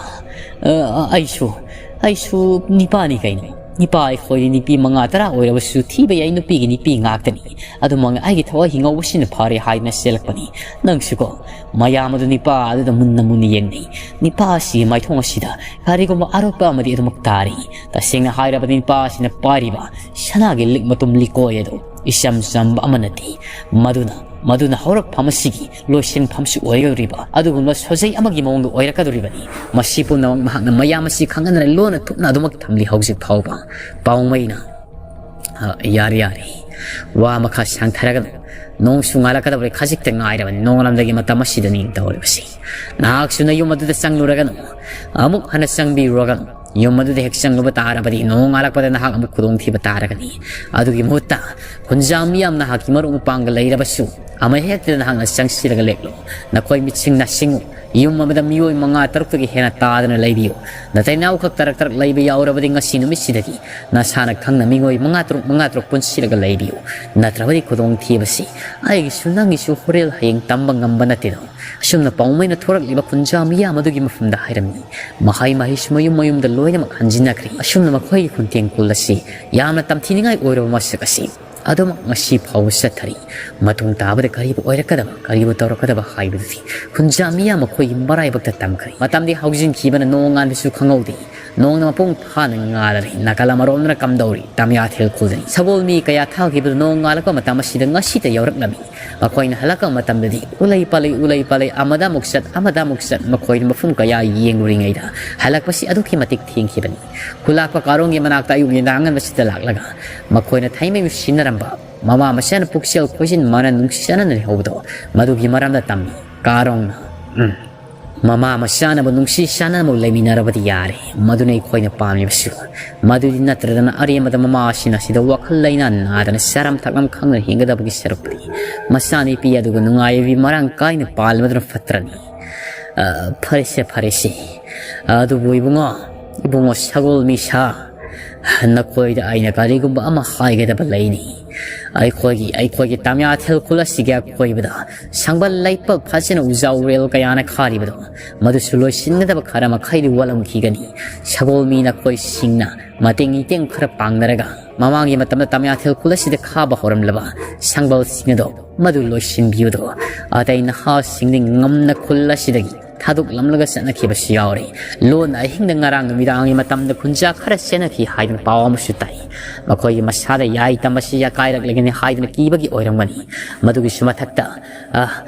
ꯑ, ꯑꯩꯁꯨ, ꯑꯩꯁꯨ ꯅꯤꯄꯥꯅꯤ ꯀꯩꯅꯣ꯫ ꯅꯤꯄꯥ ꯑꯩꯈꯣꯏꯗꯤ ꯅꯨꯄꯤ ꯃꯉꯥ ꯇꯔꯥ ꯑꯣꯏꯔꯕꯁꯨ ꯊꯤꯕ ꯌꯥꯏ, ꯅꯨꯄꯤꯒꯤ ꯅꯨꯄꯤ ꯉꯥꯛꯇꯅꯤ꯫ ꯑꯗꯨꯃꯛꯅ ꯑꯩꯒꯤ ꯊꯋꯥꯏ ꯍꯤꯡꯍꯧꯕꯁꯤꯅ ꯐꯔꯦ" ꯍꯥꯏꯗꯨꯅ ꯆꯦꯜꯂꯛꯄꯅꯤ꯫ ꯅꯪꯁꯨꯀꯣ, ꯃꯌꯥꯝ ꯑꯗꯨ ꯅꯤꯄꯥ ꯑꯗꯨꯗ ꯃꯨꯟꯅ ꯃꯨꯟꯅ ꯌꯦꯡꯅꯩ꯫ ꯅꯤꯄꯥ ꯑꯁꯤꯒꯤ ꯃꯥꯏꯊꯣꯡ ꯑꯁꯤꯗ ꯀꯔꯤꯒꯨꯝꯕ ꯑꯔꯣꯠꯄ ꯑꯃꯗꯤ ꯑꯗꯨꯃꯛ ꯇꯥꯔꯤ꯫ ꯇꯁꯦꯡꯅ ꯍꯥꯏꯔꯕꯗꯤ ꯅꯤꯄꯥ ꯑꯁꯤꯅ ꯄꯥꯏꯔꯤꯕ ꯁꯅꯥꯒꯤ ꯂꯤꯛ ꯃꯇꯨꯝ ꯂꯤꯀꯣꯏ ꯑꯗꯨ ꯏꯆꯝ ꯆꯝꯕ ꯑꯃ ꯅꯠꯇꯦ꯫ ꯃꯗꯨꯅ, ꯃꯗꯨꯅ ꯍꯧꯔꯛꯐꯝ ꯑꯁꯤꯒꯤ ꯂꯣꯏꯁꯤꯟꯐꯝꯁꯨ ꯑꯣꯏꯒꯗꯧꯔꯤꯕ ꯑꯗꯨꯒꯨꯝꯕ ꯁꯣꯖꯩ ꯑꯃꯒꯤ ꯃꯑꯣꯡꯗ ꯑꯣꯏꯔꯛꯀꯗꯧꯔꯤꯕꯅꯤ꯫ ꯃꯁꯤ ꯄꯨꯝꯅꯃꯛ ꯃꯍꯥꯛꯅ ꯃꯌꯥꯝ ꯑꯁꯤ ꯈꯪꯍꯟꯗꯅ ꯂꯣꯟꯅ ꯊꯨꯞꯅ ꯑꯗꯨꯃꯛ ꯊꯝꯂꯤ ꯍꯧꯖꯤꯛ ꯐꯥꯎꯕ꯫ ꯄꯥꯎꯃꯩꯅ, "ꯑ, ꯌꯥꯔꯦ, ꯌꯥꯔꯦ꯫ ꯋꯥ ꯃꯈꯥ ꯁꯥꯡꯊꯔꯒꯅꯨ꯫ ꯅꯣꯡꯁꯨ ꯉꯥꯜꯂꯛꯀꯗꯧꯔꯦ, ꯈꯖꯤꯛꯇ ꯉꯥꯏꯔꯕꯅꯤ꯫ ꯅꯣꯡꯉꯥꯜꯂꯝꯗꯥꯏꯒꯤ ꯃꯇꯝ ꯑꯁꯤꯗꯅꯤ ꯇꯧꯔꯤꯕꯁꯤ꯫ ꯅꯍꯥꯛꯁꯨ ꯅꯌꯨꯝ ꯑꯗꯨꯗ ꯆꯪꯂꯨꯔꯒꯅꯨ꯫ ꯑꯃꯨꯛ ꯍꯟꯅ ꯆꯪꯕꯤꯔꯨꯔꯒꯅꯨ꯫ ꯌꯨꯝ ꯑꯗꯨꯗ ꯍꯦꯛ ꯆꯪꯂꯨꯕ ꯇꯥꯔꯕꯗꯤ ꯅꯣꯡꯉꯥꯜꯂꯛꯄꯗ ꯅꯍꯥꯛ ꯑꯃꯨꯛ ꯈꯨꯗꯣꯡꯊꯤꯕ ꯇꯥꯔꯒꯅꯤ꯫ ꯑꯗꯨꯒꯤ ꯃꯍꯨꯠꯇ ꯈꯨꯟꯖꯥ ꯃꯤꯌꯥꯝ ꯅꯍꯥꯛꯀꯤ ꯃꯔꯨꯞ ꯃꯄꯥꯡꯒ ꯂꯩꯔꯕꯁꯨ ꯑꯃ ꯍꯦꯛꯇꯗ ꯅꯍꯥꯛꯅ ꯆꯪꯁꯤꯜꯂꯒ ꯂꯦꯛꯂꯣ꯫ ꯅꯈꯣꯏ ꯃꯤꯠꯁꯤꯡ ꯅꯥꯁꯤꯡꯉꯨ꯫ ꯌꯨꯝ ꯑꯃꯗ ꯃꯤꯑꯣꯏ ꯃꯉꯥ ꯇꯔꯨꯛꯇꯒꯤ ꯍꯦꯟꯅ ꯇꯥꯗꯅ ꯂꯩꯕꯤꯌꯨ꯫ ꯅꯇꯩꯅꯥꯎ ꯈꯛ ꯇꯔꯛ ꯇꯔꯛ ꯂꯩꯕ ꯌꯥꯎꯔꯕꯗꯤ ꯉꯁꯤ ꯅꯨꯃꯤꯠꯁꯤꯗꯒꯤ ꯅꯁꯥꯅ ꯈꯪꯅ ꯃꯤꯑꯣꯏ ꯃꯉꯥ ꯇꯔꯨꯛ, ꯃꯉꯥ ꯇꯔꯨꯛ ꯄꯨꯟꯁꯤꯜꯂꯒ ꯂꯩꯕꯤꯌꯨ꯫ ꯅꯠꯇ꯭ꯔꯕꯗꯤ ꯈꯨꯗꯣꯡꯊꯤꯕꯁꯤ ꯑꯩꯒꯤꯁꯨ ꯅꯪꯒꯤꯁꯨ ꯍꯣꯔꯦꯜ ꯍꯌꯦꯡ ꯇꯝꯕ ꯉꯝꯕ ꯅꯠꯇꯦꯗꯣ꯫ ꯑꯁꯨꯝꯅ ꯄꯥꯎꯃꯩꯅ ꯊꯣꯔꯛꯂꯤꯕ ꯈꯨꯟꯖꯥ ꯃꯤꯌꯥꯝ ꯑꯗꯨꯒꯤ ꯃꯐꯝꯗ ꯍꯥꯏꯔꯝꯃꯤ꯫ ꯃꯍꯩ ꯃꯍꯩꯁꯨ ꯃꯌꯨꯝ ꯃꯌꯨꯝꯗ ꯂꯣꯏꯅꯃꯛ ꯍꯟꯖꯤꯟꯅꯈ꯭ꯔꯦ꯫ ꯑꯁꯨꯝꯅ ꯃꯈꯣꯏꯒꯤ ꯈꯨꯟꯇꯦꯡ ꯈꯨꯜ ꯑꯁꯤ ꯌꯥꯝꯅ ꯇꯝꯊꯤꯅꯤꯡꯉꯥꯏ ꯑꯣꯏꯔꯕ ꯃꯁꯛ ꯑꯁꯤ ꯑꯗꯨꯃꯛ ꯉꯁꯤ ꯐꯥꯎꯕ ꯆꯠꯊꯔꯤ꯫ ꯃꯇꯨꯡ ꯇꯥꯕꯗ ꯀꯔꯤꯕꯨ ꯑꯣꯏꯔꯛꯀꯗꯕ, ꯀꯔꯤꯕꯨ ꯇꯧꯔꯛꯀꯗꯕ ꯍꯥꯏꯕꯗꯨꯗꯤ ꯈꯨꯟꯖꯥ ꯃꯤꯌꯥꯝ ꯃꯈꯣꯏꯒꯤ ꯃꯔꯥꯏꯕꯛꯇ ꯇꯝꯈ꯭ꯔꯦ꯫ ꯃꯇꯝꯗꯤ ꯍꯧꯖꯤꯟꯈꯤꯕꯅ ꯅꯣꯡ ꯉꯥꯟꯕꯁꯨ ꯈꯪꯍꯧꯗꯦ꯫ ꯅꯣꯡꯅ ꯃꯄꯨꯡ ꯐꯥꯅ ꯉꯥꯜꯂꯔꯦ꯫ ꯅꯥꯀꯜ ꯑꯃꯔꯣꯝꯗꯅ ꯀꯝꯗꯧꯔꯤ? ꯇꯝꯌꯥꯊꯦꯜ ꯈꯨꯜꯗꯅꯤ꯫ ꯁꯒꯣꯜ ꯃꯤ ꯀꯌꯥ ꯊꯥꯈꯤꯕꯗꯨ ꯅꯣꯡ ꯉꯥꯜꯂꯛꯄ ꯃꯇꯝ ꯑꯁꯤꯗ ꯉꯁꯤꯇ ꯌꯧꯔꯛꯂꯝꯃꯤ꯫ ꯃꯈꯣꯏꯅ ꯍꯜꯂꯛꯄ ꯃꯇꯝꯗꯗꯤ ꯎꯂꯩ ꯄꯥꯂꯩ, ꯎꯂꯩ ꯄꯥꯂꯩ, ꯑꯃꯗ ꯑꯃꯨꯛ ꯆꯠ, ꯑꯃꯗ ꯑꯃꯨꯛ ꯆꯠ, ꯃꯈꯣꯏꯅ ꯃꯐꯝ ꯀꯌꯥ ꯌꯦꯡꯂꯨꯔꯤꯉꯩꯗ ꯍꯜꯂꯛꯄꯁꯤ ꯑꯗꯨꯛꯀꯤ ꯃꯇꯤꯛ ꯊꯦꯡꯈꯤꯕꯅꯤ꯫ ꯈꯨꯂꯥꯛꯄ ꯀꯥꯔꯣꯡꯒꯤ ꯃꯅꯥꯛꯇ ꯑꯌꯨꯛ ꯌꯦꯟꯗꯥꯡ ꯑꯉꯟꯕꯁꯤꯗ ꯂꯥꯛꯂꯒ ꯃꯈꯣꯏꯅ ꯊꯩꯃꯩ ꯅꯨꯡꯁꯤꯅꯔꯝꯕ ꯃꯃꯥ ꯃꯆꯥꯅ ꯄꯨꯛꯆꯦꯜ ꯈꯣꯏꯖꯤꯟ ꯃꯥꯟꯅ ꯅꯨꯡꯁꯤ ꯆꯥꯟꯅꯅ ꯂꯩꯍꯧꯕꯗꯣ ꯃꯗꯨꯒꯤ ꯃꯔꯝꯗ ꯇꯝꯃꯤ꯫ ꯀꯥꯔꯣꯡꯅ, ꯎꯝ, ꯃꯃꯥ ꯃꯆꯥꯅꯕꯨ ꯅꯨꯡꯁꯤ ꯆꯥꯟꯅꯅꯕꯨ ꯂꯩꯃꯤꯟꯅꯔꯕꯗꯤ ꯌꯥꯔꯦ꯫ ꯃꯗꯨꯅ ꯑꯩꯈꯣꯏꯅ ꯄꯥꯝꯃꯤꯕꯁꯨ꯫ ꯃꯗꯨꯗꯤ ꯅꯠꯇ꯭ꯔꯗꯅ ꯑꯔꯦꯝꯕꯗ ꯃꯃꯥ ꯑꯁꯤꯅ ꯁꯤꯗ ꯋꯥꯈꯜ ꯂꯩꯅꯥ ꯅꯥꯗꯅ ꯆꯥꯔꯝ ꯊꯛꯂꯝ ꯈꯪꯗꯅ ꯍꯤꯡꯒꯗꯕꯒꯤ ꯁꯔꯨꯛꯄꯨꯗꯤ ꯃꯆꯥꯅꯨꯄꯤ ꯑꯗꯨꯒ ꯅꯨꯡꯉꯥꯏꯕꯤ ꯃꯔꯥꯡ ꯀꯥꯏꯅ ꯄꯥꯜꯂꯕꯗꯨꯅ ꯐꯠꯇ꯭ꯔꯅꯤ꯫ ꯑ, ꯐꯔꯦꯁꯦ, ꯐꯔꯦꯁꯦ꯫ ꯑꯗꯨꯕꯨ ꯏꯕꯨꯡꯉꯣ, ꯏꯕꯨꯡꯉꯣ ꯁꯒꯣꯜ ꯃꯤꯁꯥ, ꯅꯈꯣꯏꯗ ꯑꯩꯅ ꯀꯔꯤꯒꯨꯝꯕ ꯑꯃ ꯍꯥꯏꯒꯗꯕ ꯂꯩꯅꯤ꯫ ꯑꯩꯈꯣꯏꯒꯤ, ꯑꯩꯈꯣꯏꯒꯤ ꯇꯝꯌꯥꯊꯦꯜ ꯈꯨꯜ ꯑꯁꯤꯒꯤ ꯑꯀꯣꯏꯕꯗ ꯁꯪꯕꯜ ꯂꯩꯄꯥꯛ ꯐꯖꯅ ꯎꯖꯥ ꯎꯔꯦꯜ ꯀꯌꯥꯅ ꯈꯥꯔꯤꯕꯗꯣ, ꯃꯗꯨꯁꯨ ꯂꯣꯏꯁꯤꯟꯒꯗꯕ ꯈꯔ ꯃꯈꯩꯗꯤ ꯋꯥꯠꯂꯝꯈꯤꯒꯅꯤ꯫ ꯁꯒꯣꯜ ꯃꯤ ꯅꯈꯣꯏꯁꯤꯡꯅ ꯃꯇꯦꯡ ꯏꯇꯦꯡ ꯈꯔ ꯄꯥꯡꯅꯔꯒ ꯃꯃꯥꯡꯒꯤ ꯃꯇꯝꯗ ꯇꯝꯌꯥꯊꯦꯜ ꯈꯨꯜ ꯑꯁꯤꯗ ꯈꯥꯕ ꯍꯧꯔꯝꯂꯕ ꯁꯪꯕꯜꯁꯤꯡ ꯑꯗꯣ ꯃꯗꯨ ꯂꯣꯏꯁꯤꯟꯕꯤꯌꯨꯗꯣ꯫ ꯑꯇꯩ ꯅꯍꯥꯁꯤꯡꯗꯤ ꯉꯝꯅ ꯈꯨꯜ ꯑꯁꯤꯗꯒꯤ ꯊꯥꯗꯣꯛꯂꯝꯂꯒ ꯆꯠꯅꯈꯤꯕꯁꯨ ꯌꯥꯎꯔꯤ꯫ ꯂꯣꯟꯅ ꯑꯍꯤꯡꯗ ꯉꯔꯥꯡ ꯅꯨꯃꯤꯗꯥꯡꯒꯤ ꯃꯇꯝꯗ ꯈꯨꯟꯖꯥ ꯈꯔ ꯆꯦꯟꯅꯈꯤ ꯍꯥꯏꯗꯨꯅ ꯄꯥꯎ ꯑꯃꯁꯨ ꯇꯥꯏ꯫ ꯃꯈꯣꯏꯒꯤ ꯃꯁꯥꯗ ꯌꯥꯏ ꯇꯝꯕꯁꯤ ꯑꯀꯥꯏꯔꯛꯂꯒꯅꯤ ꯍꯥꯏꯗꯨꯅ ꯀꯤꯕꯒꯤ ꯑꯣꯏꯔꯝꯒꯅꯤ꯫ ꯃꯗꯨꯒꯤꯁꯨ ꯃꯊꯛꯇ, ꯑ,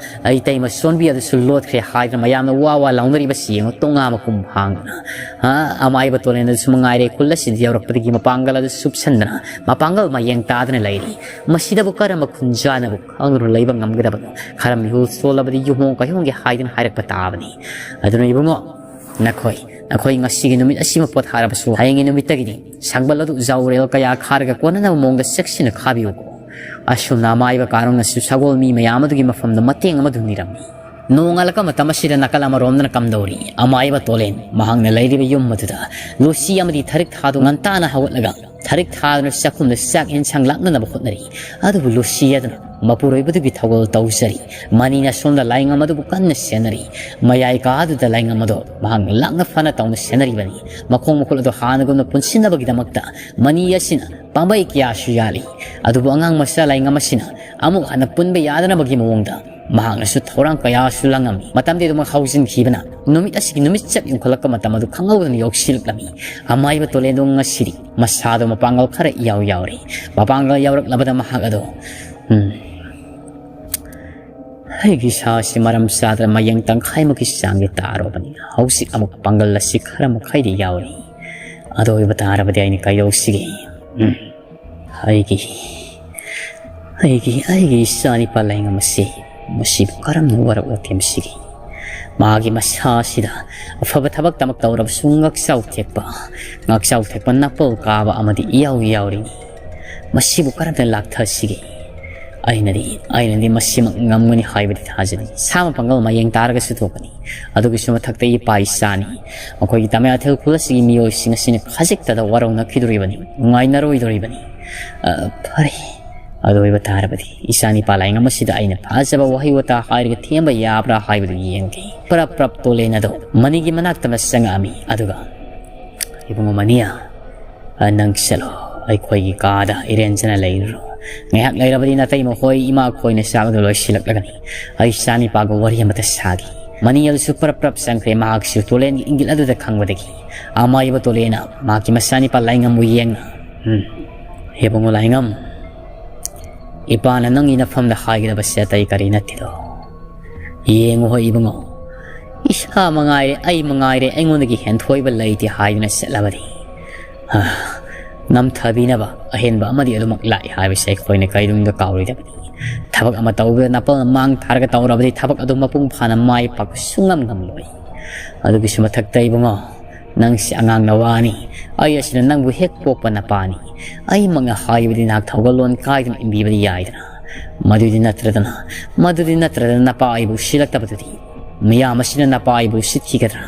ꯑꯩ ꯏꯇꯩꯃ ꯁꯣꯟꯕꯤ ꯑꯗꯨꯁꯨ ꯂꯣꯠꯈ꯭ꯔꯦ ꯍꯥꯏꯗꯨꯅ ꯃꯌꯥꯝꯅ ꯋꯥ ꯋꯥ ꯂꯥꯎꯅꯔꯤꯕꯁꯤ ꯌꯦꯡꯉꯨ꯫ ꯇꯣꯉꯥ ꯃꯀꯨꯝ ꯍꯥꯡꯗꯨꯅ, ꯑ, ꯑꯃꯥꯏꯕ ꯇꯣꯂꯦꯟ ꯑꯗꯨꯁꯨ ꯃꯉꯥꯏꯔꯦ ꯈꯨꯜ ꯑꯁꯤꯗ ꯌꯧꯔꯛꯄꯗꯒꯤ ꯃꯄꯥꯡꯒꯜ ꯑꯗꯨ ꯁꯨꯞꯁꯟꯗꯅ, ꯃꯄꯥꯡꯒꯜ ꯃꯌꯦꯡ ꯇꯥꯗꯅ ꯂꯩꯔꯤ꯫ ꯃꯁꯤꯗꯕꯨ ꯀꯔꯝꯕ ꯈꯨꯟꯖꯥꯅꯕꯨ ꯈꯪꯗꯨꯅ ꯂꯩꯕ ꯉꯝꯒꯗꯕꯅꯣ? ꯈꯔ ꯃꯤꯍꯨꯜ ꯁꯣꯜꯂꯕꯗꯤ ꯌꯨꯍꯣꯡ ꯀꯩꯍꯣꯡꯒꯦ ꯍꯥꯏꯗꯨꯅ ꯍꯥꯏꯔꯛꯄ ꯇꯥꯕꯅꯤ꯫ ꯑꯗꯨꯅ ꯏꯕꯨꯡꯉꯣ, ꯅꯈꯣꯏ, ꯑꯩꯈꯣꯏ ꯉꯁꯤꯒꯤ ꯅꯨꯃꯤꯠ ꯑꯁꯤꯃ ꯄꯣꯊꯥꯔꯕꯁꯨ, ꯍꯌꯦꯡꯒꯤ ꯅꯨꯃꯤꯠꯇꯒꯤꯗꯤ ꯁꯪꯕꯜ ꯑꯗꯨ ꯖꯧꯔꯦꯜ ꯀꯌꯥ ꯈꯥꯔꯒ ꯀꯣꯟꯅꯅꯕ ꯃꯑꯣꯡꯗ ꯆꯦꯛꯁꯤꯟꯅ ꯈꯥꯕꯤꯌꯨꯀꯣ꯫ ꯑꯁꯨꯝꯅ ꯑꯃꯥꯏꯕ ꯀꯥꯔꯣꯡꯅꯁꯨ ꯁꯒꯣꯜ ꯃꯤ ꯃꯌꯥꯝ ꯑꯗꯨꯒꯤ ꯃꯐꯝꯗ ꯃꯇꯦꯡ ꯑꯃꯗꯨ ꯅꯤꯔꯝꯃꯤ꯫ ꯅꯣꯡꯉꯥꯜꯂꯛꯄ ꯃꯇꯝ ꯑꯁꯤꯗ ꯅꯥꯀꯜ ꯑꯃꯔꯣꯝꯗꯅ ꯀꯝꯗꯧꯔꯤ? ꯑꯃꯥꯏꯕ ꯇꯣꯂꯦꯟ ꯃꯍꯥꯛꯅ ꯂꯩꯔꯤꯕ ꯌꯨꯝ ꯑꯗꯨꯗ ꯂꯨꯁꯤ ꯑꯃꯗꯤ ꯊꯔꯤꯛ ꯊꯥꯗꯨ ꯉꯟꯇꯥꯅ ꯍꯧꯒꯠꯂꯒ ꯊꯔꯤꯛ ꯊꯥꯗꯨꯅ ꯆꯥꯛꯈꯨꯝꯗ ꯆꯥꯛ ꯌꯦꯟꯁꯥꯡ ꯂꯥꯛꯅꯅꯕ ꯍꯣꯠꯅꯔꯤ꯫ ꯑꯗꯨꯕꯨ ꯂꯨꯁꯤ ꯑꯗꯨꯅ ꯃꯄꯨꯔꯣꯏꯕꯗꯨꯒꯤ ꯊꯧꯒꯜ ꯇꯧꯖꯔꯤ꯫ ꯃꯅꯤꯅ ꯁꯣꯝꯗ ꯂꯥꯏꯉꯝ ꯑꯗꯨꯕꯨ ꯀꯟꯅ ꯁꯦꯟꯅꯔꯤ꯫ ꯃꯌꯥꯏ ꯀꯥ ꯑꯗꯨꯗ ꯂꯥꯏꯉꯝ ꯑꯗꯨ ꯃꯍꯥꯛꯅ ꯂꯥꯛꯅ ꯐꯅ ꯇꯧꯅ ꯁꯦꯟꯅꯔꯤꯕꯅꯤ꯫ ꯃꯈꯣꯡ ꯃꯈꯨꯠ ꯑꯗꯨ ꯍꯥꯟꯅꯒꯨꯝꯅ ꯄꯨꯟꯁꯤꯟꯅꯕꯒꯤꯗꯃꯛꯇ ꯃꯅꯤ ꯑꯁꯤꯅ ꯄꯥꯝꯕꯩ ꯀꯌꯥꯁꯨ ꯌꯥꯜꯂꯤ꯫ ꯑꯗꯨꯕꯨ ꯑꯉꯥꯡ ꯃꯆꯥ ꯂꯥꯏꯉꯝ ꯑꯁꯤꯅ ꯑꯃꯨꯛ ꯍꯟꯅ ꯄꯨꯟꯕ ꯌꯥꯗꯅꯕꯒꯤ ꯃꯑꯣꯡꯗ ꯃꯍꯥꯛꯅꯁꯨ ꯊꯧꯔꯥꯡ ꯀꯌꯥꯁꯨ ꯂꯥꯡꯉꯝꯃꯤ꯫ ꯃꯇꯝꯗꯤ ꯑꯗꯨꯃꯛ ꯍꯧꯖꯤꯟꯈꯤꯕꯅ ꯅꯨꯃꯤꯠ ꯑꯁꯤꯒꯤ ꯅꯨꯃꯤꯠ ꯆꯞ ꯌꯨꯡꯈꯠꯂꯛꯄ ꯃꯇꯝ ꯑꯗꯨ ꯈꯪꯍꯧꯗꯅ ꯌꯧꯁꯤꯜꯂꯛꯂꯝꯃꯤ꯫ ꯑꯃꯥꯏꯕ ꯇꯣꯂꯦꯟꯗꯣ ꯉꯁꯤꯗꯤ ꯃꯁꯥꯗꯣ ꯃꯄꯥꯡꯒꯜ ꯈꯔ ꯏꯌꯥꯎ ꯌꯥꯎꯔꯤ꯫ ꯃꯄꯥꯡꯒꯜ ꯌꯥꯎꯔꯛꯂꯕꯗ ꯃꯍꯥꯛ ꯑꯗꯣ, "ꯎꯝ, ꯑꯩꯒꯤ ꯏꯁꯥꯁꯤ ꯃꯔꯝ ꯆꯥꯗꯅ ꯃꯌꯦꯡ ꯇꯪꯈꯥꯏꯃꯨꯛꯀꯤ ꯆꯥꯡꯗꯤ ꯇꯥꯔꯨꯕꯅꯤ꯫ ꯍꯧꯖꯤꯛ ꯑꯃꯨꯛ ꯄꯥꯡꯒꯜ ꯑꯁꯤ ꯈꯔ ꯃꯈꯩꯗꯤ ꯌꯥꯎꯔꯤ꯫ ꯑꯗꯨ ꯑꯣꯏꯕ ꯇꯥꯔꯕꯗꯤ ꯑꯩꯅ ꯀꯩꯗꯧꯁꯤꯒꯦ? ꯎꯝ, ꯑꯩꯒꯤ, ꯑꯩꯒꯤ, ꯑꯩꯒꯤ ꯏꯆꯥꯅꯤꯄꯥ ꯂꯥꯏꯉꯝ ꯑꯁꯤ ꯃꯁꯤꯕꯨ ꯀꯔꯝꯅ ꯋꯥꯔꯛ ꯋꯥꯇꯦꯝꯁꯤꯒꯦ? ꯃꯥꯒꯤ ꯃꯁꯥ ꯑꯁꯤꯗ ꯑꯐꯕ ꯊꯕꯛꯇꯃꯛ ꯇꯧꯔꯕꯁꯨ ꯉꯛꯆꯥꯎ ꯊꯦꯛꯄ, ꯉꯛꯆꯥꯎ ꯊꯦꯛꯄ ꯅꯥꯄꯜ ꯀꯥꯕ ꯑꯃꯗꯤ ꯏꯌꯥꯎ ꯌꯥꯎꯔꯤꯅꯤ꯫ ꯃꯁꯤꯕꯨ ꯀꯔꯝꯅ ꯂꯥꯛꯊꯁꯤꯒꯦ? ꯑꯩꯅꯗꯤ, ꯑꯩꯅꯗꯤ ꯃꯁꯤꯃꯛ ꯉꯝꯒꯅꯤ ꯍꯥꯏꯕꯗꯤ ꯊꯥꯖꯗꯦ꯫ ꯁꯥ ꯃꯄꯥꯡꯒꯜ ꯃꯌꯦꯡ ꯇꯥꯔꯒꯁꯨ ꯊꯣꯛꯀꯅꯤ꯫ ꯑꯗꯨꯒꯤꯁꯨ ꯃꯊꯛꯇ ꯏꯄꯥ ꯏꯆꯥꯅꯤ꯫ ꯑꯩꯈꯣꯏꯒꯤ ꯇꯃꯌꯥꯊꯦꯜ ꯈꯨꯜ ꯑꯁꯤꯒꯤ ꯃꯤꯑꯣꯏꯁꯤꯡ ꯑꯁꯤꯅ ꯈꯖꯤꯛꯇꯗ ꯋꯥꯔꯧꯅꯈꯤꯗꯣꯔꯤꯕꯅꯤ, ꯅꯨꯡꯉꯥꯏꯅꯔꯣꯏꯗꯣꯔꯤꯕꯅꯤ꯫ ꯑ, ꯐꯔꯦ꯫ ꯑꯗꯨ ꯑꯣꯏꯕ ꯇꯥꯔꯕꯗꯤ ꯏꯆꯥꯅꯤꯄꯥ ꯂꯥꯏꯉꯝ ꯑꯁꯤꯗ ꯑꯩꯅ ꯐꯖꯕ ꯋꯥꯍꯩ ꯋꯥꯇꯥ ꯍꯥꯏꯔꯒ ꯊꯦꯝꯕ ꯌꯥꯕ꯭ꯔꯥ ꯍꯥꯏꯕꯗꯨ ꯌꯦꯡꯒꯦ꯫ ꯄ꯭ꯔꯞ ꯄ꯭ꯔꯞ ꯇꯣꯂꯦꯟ ꯑꯗꯣ ꯃꯅꯤꯒꯤ ꯃꯅꯥꯛꯇ ꯑꯃ ꯆꯪꯉꯛꯑꯝꯃꯤ꯫ ꯑꯗꯨꯒ, "ꯏꯕꯨꯡꯉꯣ ꯃꯅꯤꯌꯥ, ꯑ, ꯅꯪ ꯆꯠꯂꯣ꯫ ꯑꯩꯈꯣꯏꯒꯤ ꯀꯥꯗ ꯏꯔꯦꯟꯖꯅ ꯂꯩꯔꯨꯔꯣ꯫ ꯉꯥꯏꯍꯥꯛ ꯂꯩꯔꯕꯗꯤ ꯅꯇꯩꯃ ꯍꯣꯏ, ꯏꯃꯥ ꯈꯣꯏꯅ ꯆꯥꯛ ꯑꯗꯨ ꯂꯣꯏꯁꯤꯜꯂꯛꯂꯒꯅꯤ꯫ ꯑꯩ ꯏꯆꯥꯅꯤꯄꯥꯒ ꯋꯥꯔꯤ ꯑꯃꯇ ꯁꯥꯒꯦ꯫" ꯃꯅꯤ ꯑꯗꯨꯁꯨ ꯄ꯭ꯔꯞ ꯄ꯭ꯔꯞ ꯆꯪꯈ꯭ꯔꯦ꯫ ꯃꯍꯥꯛꯁꯨ ꯇꯣꯂꯦꯟꯒꯤ ꯏꯪꯒꯤꯠ ꯑꯗꯨꯗ ꯈꯪꯕꯗꯒꯤ ꯑꯃꯥꯏꯕ ꯇꯣꯂꯦꯟꯅ ꯃꯍꯥꯛꯀꯤ ꯃꯆꯥꯅꯤꯄꯥ ꯂꯥꯏꯉꯝꯕꯨ ꯌꯦꯡꯅ, "ꯎꯝ, ꯏꯕꯨꯡꯉꯣ ꯂꯥꯏꯉꯝ, ꯏꯄꯥꯅ ꯅꯪꯒꯤ ꯅꯐꯝꯗ ꯍꯥꯏꯒꯗꯕꯁꯦ ꯑꯇꯩ ꯀꯔꯤ ꯅꯠꯇꯦꯗꯣ꯫ ꯌꯦꯡꯉꯨ ꯍꯣꯏ ꯏꯕꯨꯡꯉꯣ, ꯏꯁꯥ ꯃꯉꯥꯏꯔꯦ, ꯑꯩ ꯃꯉꯥꯏꯔꯦ, ꯑꯩꯉꯣꯟꯗꯒꯤ ꯍꯦꯟꯊꯣꯏꯕ ꯂꯩꯇꯦ ꯍꯥꯏꯗꯨꯅ ꯆꯠꯂꯕꯗꯤ, ꯑ, ꯅꯝꯊꯕꯤꯅꯕ ꯑꯍꯦꯟꯕ ꯑꯃꯗꯤ ꯑꯗꯨꯃꯛ ꯂꯥꯛꯏ ꯍꯥꯏꯕꯁꯦ ꯑꯩꯈꯣꯏꯅ ꯀꯩꯗꯧꯅꯨꯡꯗ ꯀꯥꯎꯔꯣꯏꯗꯕꯅꯤ꯫ ꯊꯕꯛ ꯑꯃ ꯇꯧꯕꯗ ꯅꯥꯄꯜꯅ ꯃꯥꯡ ꯊꯥꯔꯒ ꯇꯧꯔꯕꯗꯤ ꯊꯕꯛ ꯑꯗꯨ ꯃꯄꯨꯡ ꯐꯥꯅ ꯃꯥꯏ ꯄꯥꯛꯄ ꯁꯨꯡꯉꯝ ꯉꯝꯂꯣꯏ꯫ ꯑꯗꯨꯒꯤꯁꯨ ꯃꯊꯛꯇ ꯏꯕꯨꯡꯉꯣ, ꯅꯪꯁꯤ ꯑꯉꯥꯡ ꯅꯋꯥꯅꯤ꯫ ꯑꯩ ꯑꯁꯤꯅ ꯅꯪꯕꯨ ꯍꯦꯛ ꯄꯣꯛꯄ ꯅꯄꯥꯅꯤ꯫ ꯑꯩꯃꯛꯅ ꯍꯥꯏꯕꯗꯤ ꯅꯍꯥꯛ ꯊꯧꯒꯜꯂꯣꯟ ꯀꯥꯏꯗꯅ ꯏꯟꯕꯤꯕꯗꯤ ꯌꯥꯏꯗꯅ꯫ ꯃꯗꯨꯗꯤ ꯅꯠꯇ꯭ꯔꯗꯅ, ꯃꯗꯨꯗꯤ ꯅꯠꯇ꯭ꯔꯗꯅ ꯅꯄꯥ ꯑꯩꯕꯨ ꯎꯁꯤꯜꯂꯛꯇꯕꯗꯨꯗꯤ꯫ ꯃꯤꯌꯥꯝ ꯑꯁꯤꯅ ꯅꯄꯥ ꯑꯩꯕꯨ ꯎꯁꯤꯠꯈꯤꯒꯗ꯭ꯔꯥ?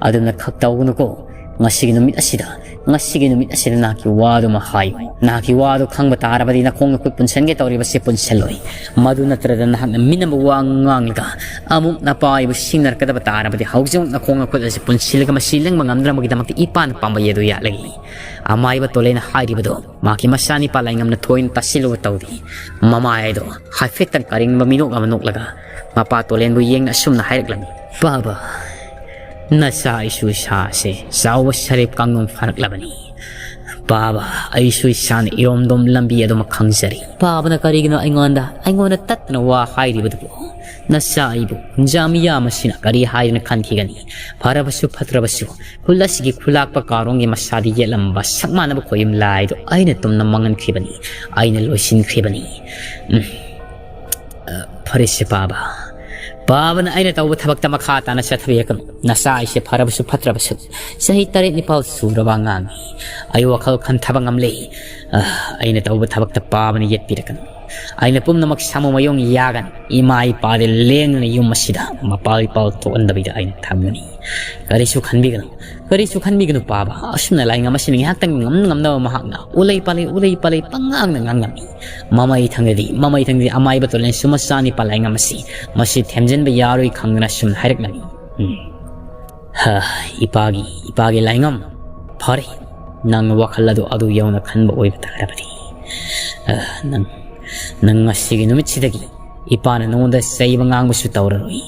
ꯑꯗꯨꯝꯅ ꯈꯛ ꯇꯧꯒꯅꯨꯀꯣ꯫ ꯉꯁꯤꯒꯤ ꯅꯨꯃꯤꯠ ꯑꯁꯤꯗ, ꯉꯁꯤꯒꯤ ꯅꯨꯃꯤꯠ ꯑꯁꯤꯗ ꯅꯍꯥꯛꯀꯤ ꯋꯥꯗꯨꯃ ꯍꯥꯏꯌꯨ꯫ ꯅꯍꯥꯛꯀꯤ ꯋꯥꯗꯨ ꯈꯪꯕ ꯇꯥꯔꯕꯗꯤ ꯅꯈꯣꯡ ꯅꯈꯨꯠ ꯄꯨꯟꯁꯟꯒꯦ ꯇꯧꯔꯤꯕꯁꯤ ꯄꯨꯟꯁꯜꯂꯣꯏ꯫ ꯃꯗꯨ ꯅꯠꯇ꯭ꯔꯗ ꯅꯍꯥꯛꯅ ꯃꯤꯅꯝꯕ ꯋꯥ ꯉꯥꯡꯂꯒ ꯑꯃꯨꯛ ꯅꯄꯥ ꯑꯩꯕꯨ ꯁꯤꯡꯅꯔꯛꯀꯗꯕ ꯇꯥꯔꯕꯗꯤ ꯍꯧꯖꯤꯛꯃꯛ ꯅꯈꯣꯡ ꯅꯈꯨꯠ ꯑꯁꯤ ꯄꯨꯟꯁꯤꯜꯂꯒ ꯃꯁꯤ ꯂꯦꯡꯕ ꯉꯝꯗꯅꯕꯒꯤꯗꯃꯛꯇ ꯏꯄꯥꯅ ꯄꯥꯝꯕꯩ ꯑꯗꯨ ꯌꯥꯠꯂꯒꯦ꯫ ꯑꯃꯥꯏꯕ ꯇꯣꯂꯦꯅ ꯍꯥꯏꯔꯤꯕꯗꯣ ꯃꯍꯥꯛꯀꯤ ꯃꯆꯥꯅꯤꯄꯥ ꯂꯥꯏꯉꯝꯅ ꯊꯣꯏꯅ ꯇꯥꯁꯤꯜꯂꯨꯕ ꯇꯧꯗꯦ꯫ ꯃꯃꯥꯏ ꯑꯗꯣ ꯍꯥꯏꯐꯦꯠꯇꯪ ꯀꯔꯤꯒꯨꯝꯕ ꯃꯤꯅꯣꯛ ꯑꯃ ꯅꯣꯛꯂꯒ ꯃꯄꯥ ꯇꯣꯂꯦꯟꯕꯨ ꯌꯦꯡꯅ ꯑꯁꯨꯝꯅ ꯍꯥꯏꯔꯛꯂꯝꯃꯤ, "ꯄꯥꯕ, ꯅꯆꯥ ꯑꯩꯁꯨ ꯏꯁꯥꯁꯦ ꯆꯥꯎꯕ ꯁꯔꯦꯞ ꯀꯥꯡꯗꯣꯡ ꯐꯥꯔꯛꯂꯕꯅꯤ꯫ ꯄꯥꯕ, ꯑꯩꯁꯨ ꯏꯁꯥꯅ ꯏꯔꯣꯝꯗꯣꯝ ꯂꯝꯕꯤ ꯑꯗꯨꯃꯛ ꯈꯪꯖꯔꯤ꯫ ꯄꯥꯕꯅ ꯀꯔꯤꯒꯤꯅꯣ ꯑꯩꯉꯣꯟꯗ, ꯑꯩꯉꯣꯟꯗ ꯇꯠꯇꯅ ꯋꯥ ꯍꯥꯏꯔꯤꯕꯗꯨꯕꯨ? ꯅꯆꯥ ꯑꯩꯕꯨ ꯖꯥꯃꯤꯌꯥ ꯃꯁꯤꯅ ꯀꯔꯤ ꯍꯥꯏꯗꯅ ꯈꯟꯈꯤꯒꯅꯤ? ꯐꯔꯕꯁꯨ ꯐꯠꯇ꯭ꯔꯕꯁꯨ ꯈꯨꯜ ꯑꯁꯤꯒꯤ ꯈꯨꯂꯥꯛꯄ ꯀꯥꯔꯣꯡꯒꯤ ꯃꯁꯥꯗ ꯌꯦꯠꯂꯝꯕ ꯁꯛ ꯃꯥꯟꯅꯕ ꯈꯣꯌꯨꯝ ꯂꯥꯏꯗꯣ ꯑꯩꯅ ꯇꯨꯝꯅ ꯃꯥꯡꯍꯟꯈ꯭ꯔꯤꯕꯅꯤ, ꯑꯩꯅ ꯂꯣꯏꯁꯤꯟꯈ꯭ꯔꯤꯕꯅꯤ꯫ ꯎꯝ꯫ ꯑ, ꯐꯔꯦꯁꯦ ꯄꯥꯕ꯫ ꯄꯥꯕꯅ ꯑꯩꯅ ꯇꯧꯕ ꯊꯕꯛꯇ ꯃꯈꯥ ꯇꯥꯅ ꯆꯠꯊꯕꯤꯔꯛꯀꯅꯨ꯫ ꯅꯆꯥ ꯑꯩꯁꯦ ꯐꯔꯕꯁꯨ ꯐꯠꯇ꯭ꯔꯕꯁꯨ ꯆꯍꯤ ꯇꯔꯦꯠ ꯅꯤꯄꯥꯜ ꯁꯨꯔꯕ ꯑꯉꯥꯡꯅꯤ꯫ ꯑꯩ ꯋꯥꯈꯜ ꯈꯟꯊꯕ ꯉꯝꯂꯦ꯫ ꯑ, ꯑꯩꯅ ꯇꯧꯕ ꯊꯕꯛꯇ ꯄꯥꯕꯅ ꯌꯦꯠꯄꯤꯔꯛꯀꯅꯨ꯫ ꯑꯩꯅ ꯄꯨꯝꯅꯃꯛ ꯁꯥꯃꯨ ꯃꯌꯣꯡ ꯌꯥꯒꯅꯤ꯫ ꯏꯃꯥ ꯏꯄꯥꯗꯤ ꯂꯦꯡꯗꯅ ꯌꯨꯝ ꯑꯁꯤꯗ ꯃꯄꯥ ꯏꯄꯥ ꯊꯣꯛꯍꯟꯗꯕꯤꯗ ꯑꯩꯅ ꯊꯝꯒꯅꯤ꯫ ꯀꯔꯤꯁꯨ ꯈꯟꯕꯤꯒꯅꯨ, ꯀꯔꯤꯁꯨ ꯈꯟꯕꯤꯒꯅꯨ ꯄꯥꯕ꯫ ꯑꯁꯨꯝꯅ ꯂꯥꯏꯉꯝ ꯑꯁꯤꯅ ꯉꯥꯏꯍꯥꯛꯇꯪ ꯉꯝꯅ ꯉꯝꯅꯕ ꯃꯍꯥꯛꯅ ꯎꯂꯩ ꯄꯥꯂꯩ, ꯎꯂꯩ ꯄꯥꯂꯩ ꯄꯪꯉꯥꯡꯅ ꯉꯥꯡꯂꯝꯃꯤ꯫ ꯃꯃꯩ ꯊꯪꯗꯗꯤ, ꯃꯃꯩ ꯊꯪꯗꯗꯤ ꯑꯃꯥꯏꯕ ꯇꯣꯂꯦꯟꯁꯨ ꯃꯆꯥꯅꯤꯄꯥ ꯂꯥꯏꯉꯝ ꯑꯁꯤ ꯃꯁꯤ ꯊꯦꯝꯖꯤꯟꯕ ꯌꯥꯔꯣꯏ ꯈꯪꯗꯅ ꯁꯨꯝ ꯍꯥꯏꯔꯛꯂꯝꯃꯤ꯫ ꯎꯝ꯫ ꯍ, ꯏꯄꯥꯒꯤ, ꯏꯄꯥꯒꯤ ꯂꯥꯏꯉꯝ꯫ ꯐꯔꯦ, ꯅꯪ ꯋꯥꯈꯜ ꯑꯗꯨ ꯑꯗꯨ ꯌꯧꯅ ꯈꯟꯕ ꯑꯣꯏꯕ ꯇꯥꯔꯕꯗꯤ꯫ ꯑ, ꯅꯪ, ꯅꯪ ꯉꯁꯤꯒꯤ ꯅꯨꯃꯤꯠꯁꯤꯗꯒꯤ ꯏꯄꯥꯅ ꯅꯉꯣꯟꯗ ꯆꯩꯕ ꯉꯥꯡꯕꯁꯨ ꯇꯧꯔꯔꯣꯏ꯫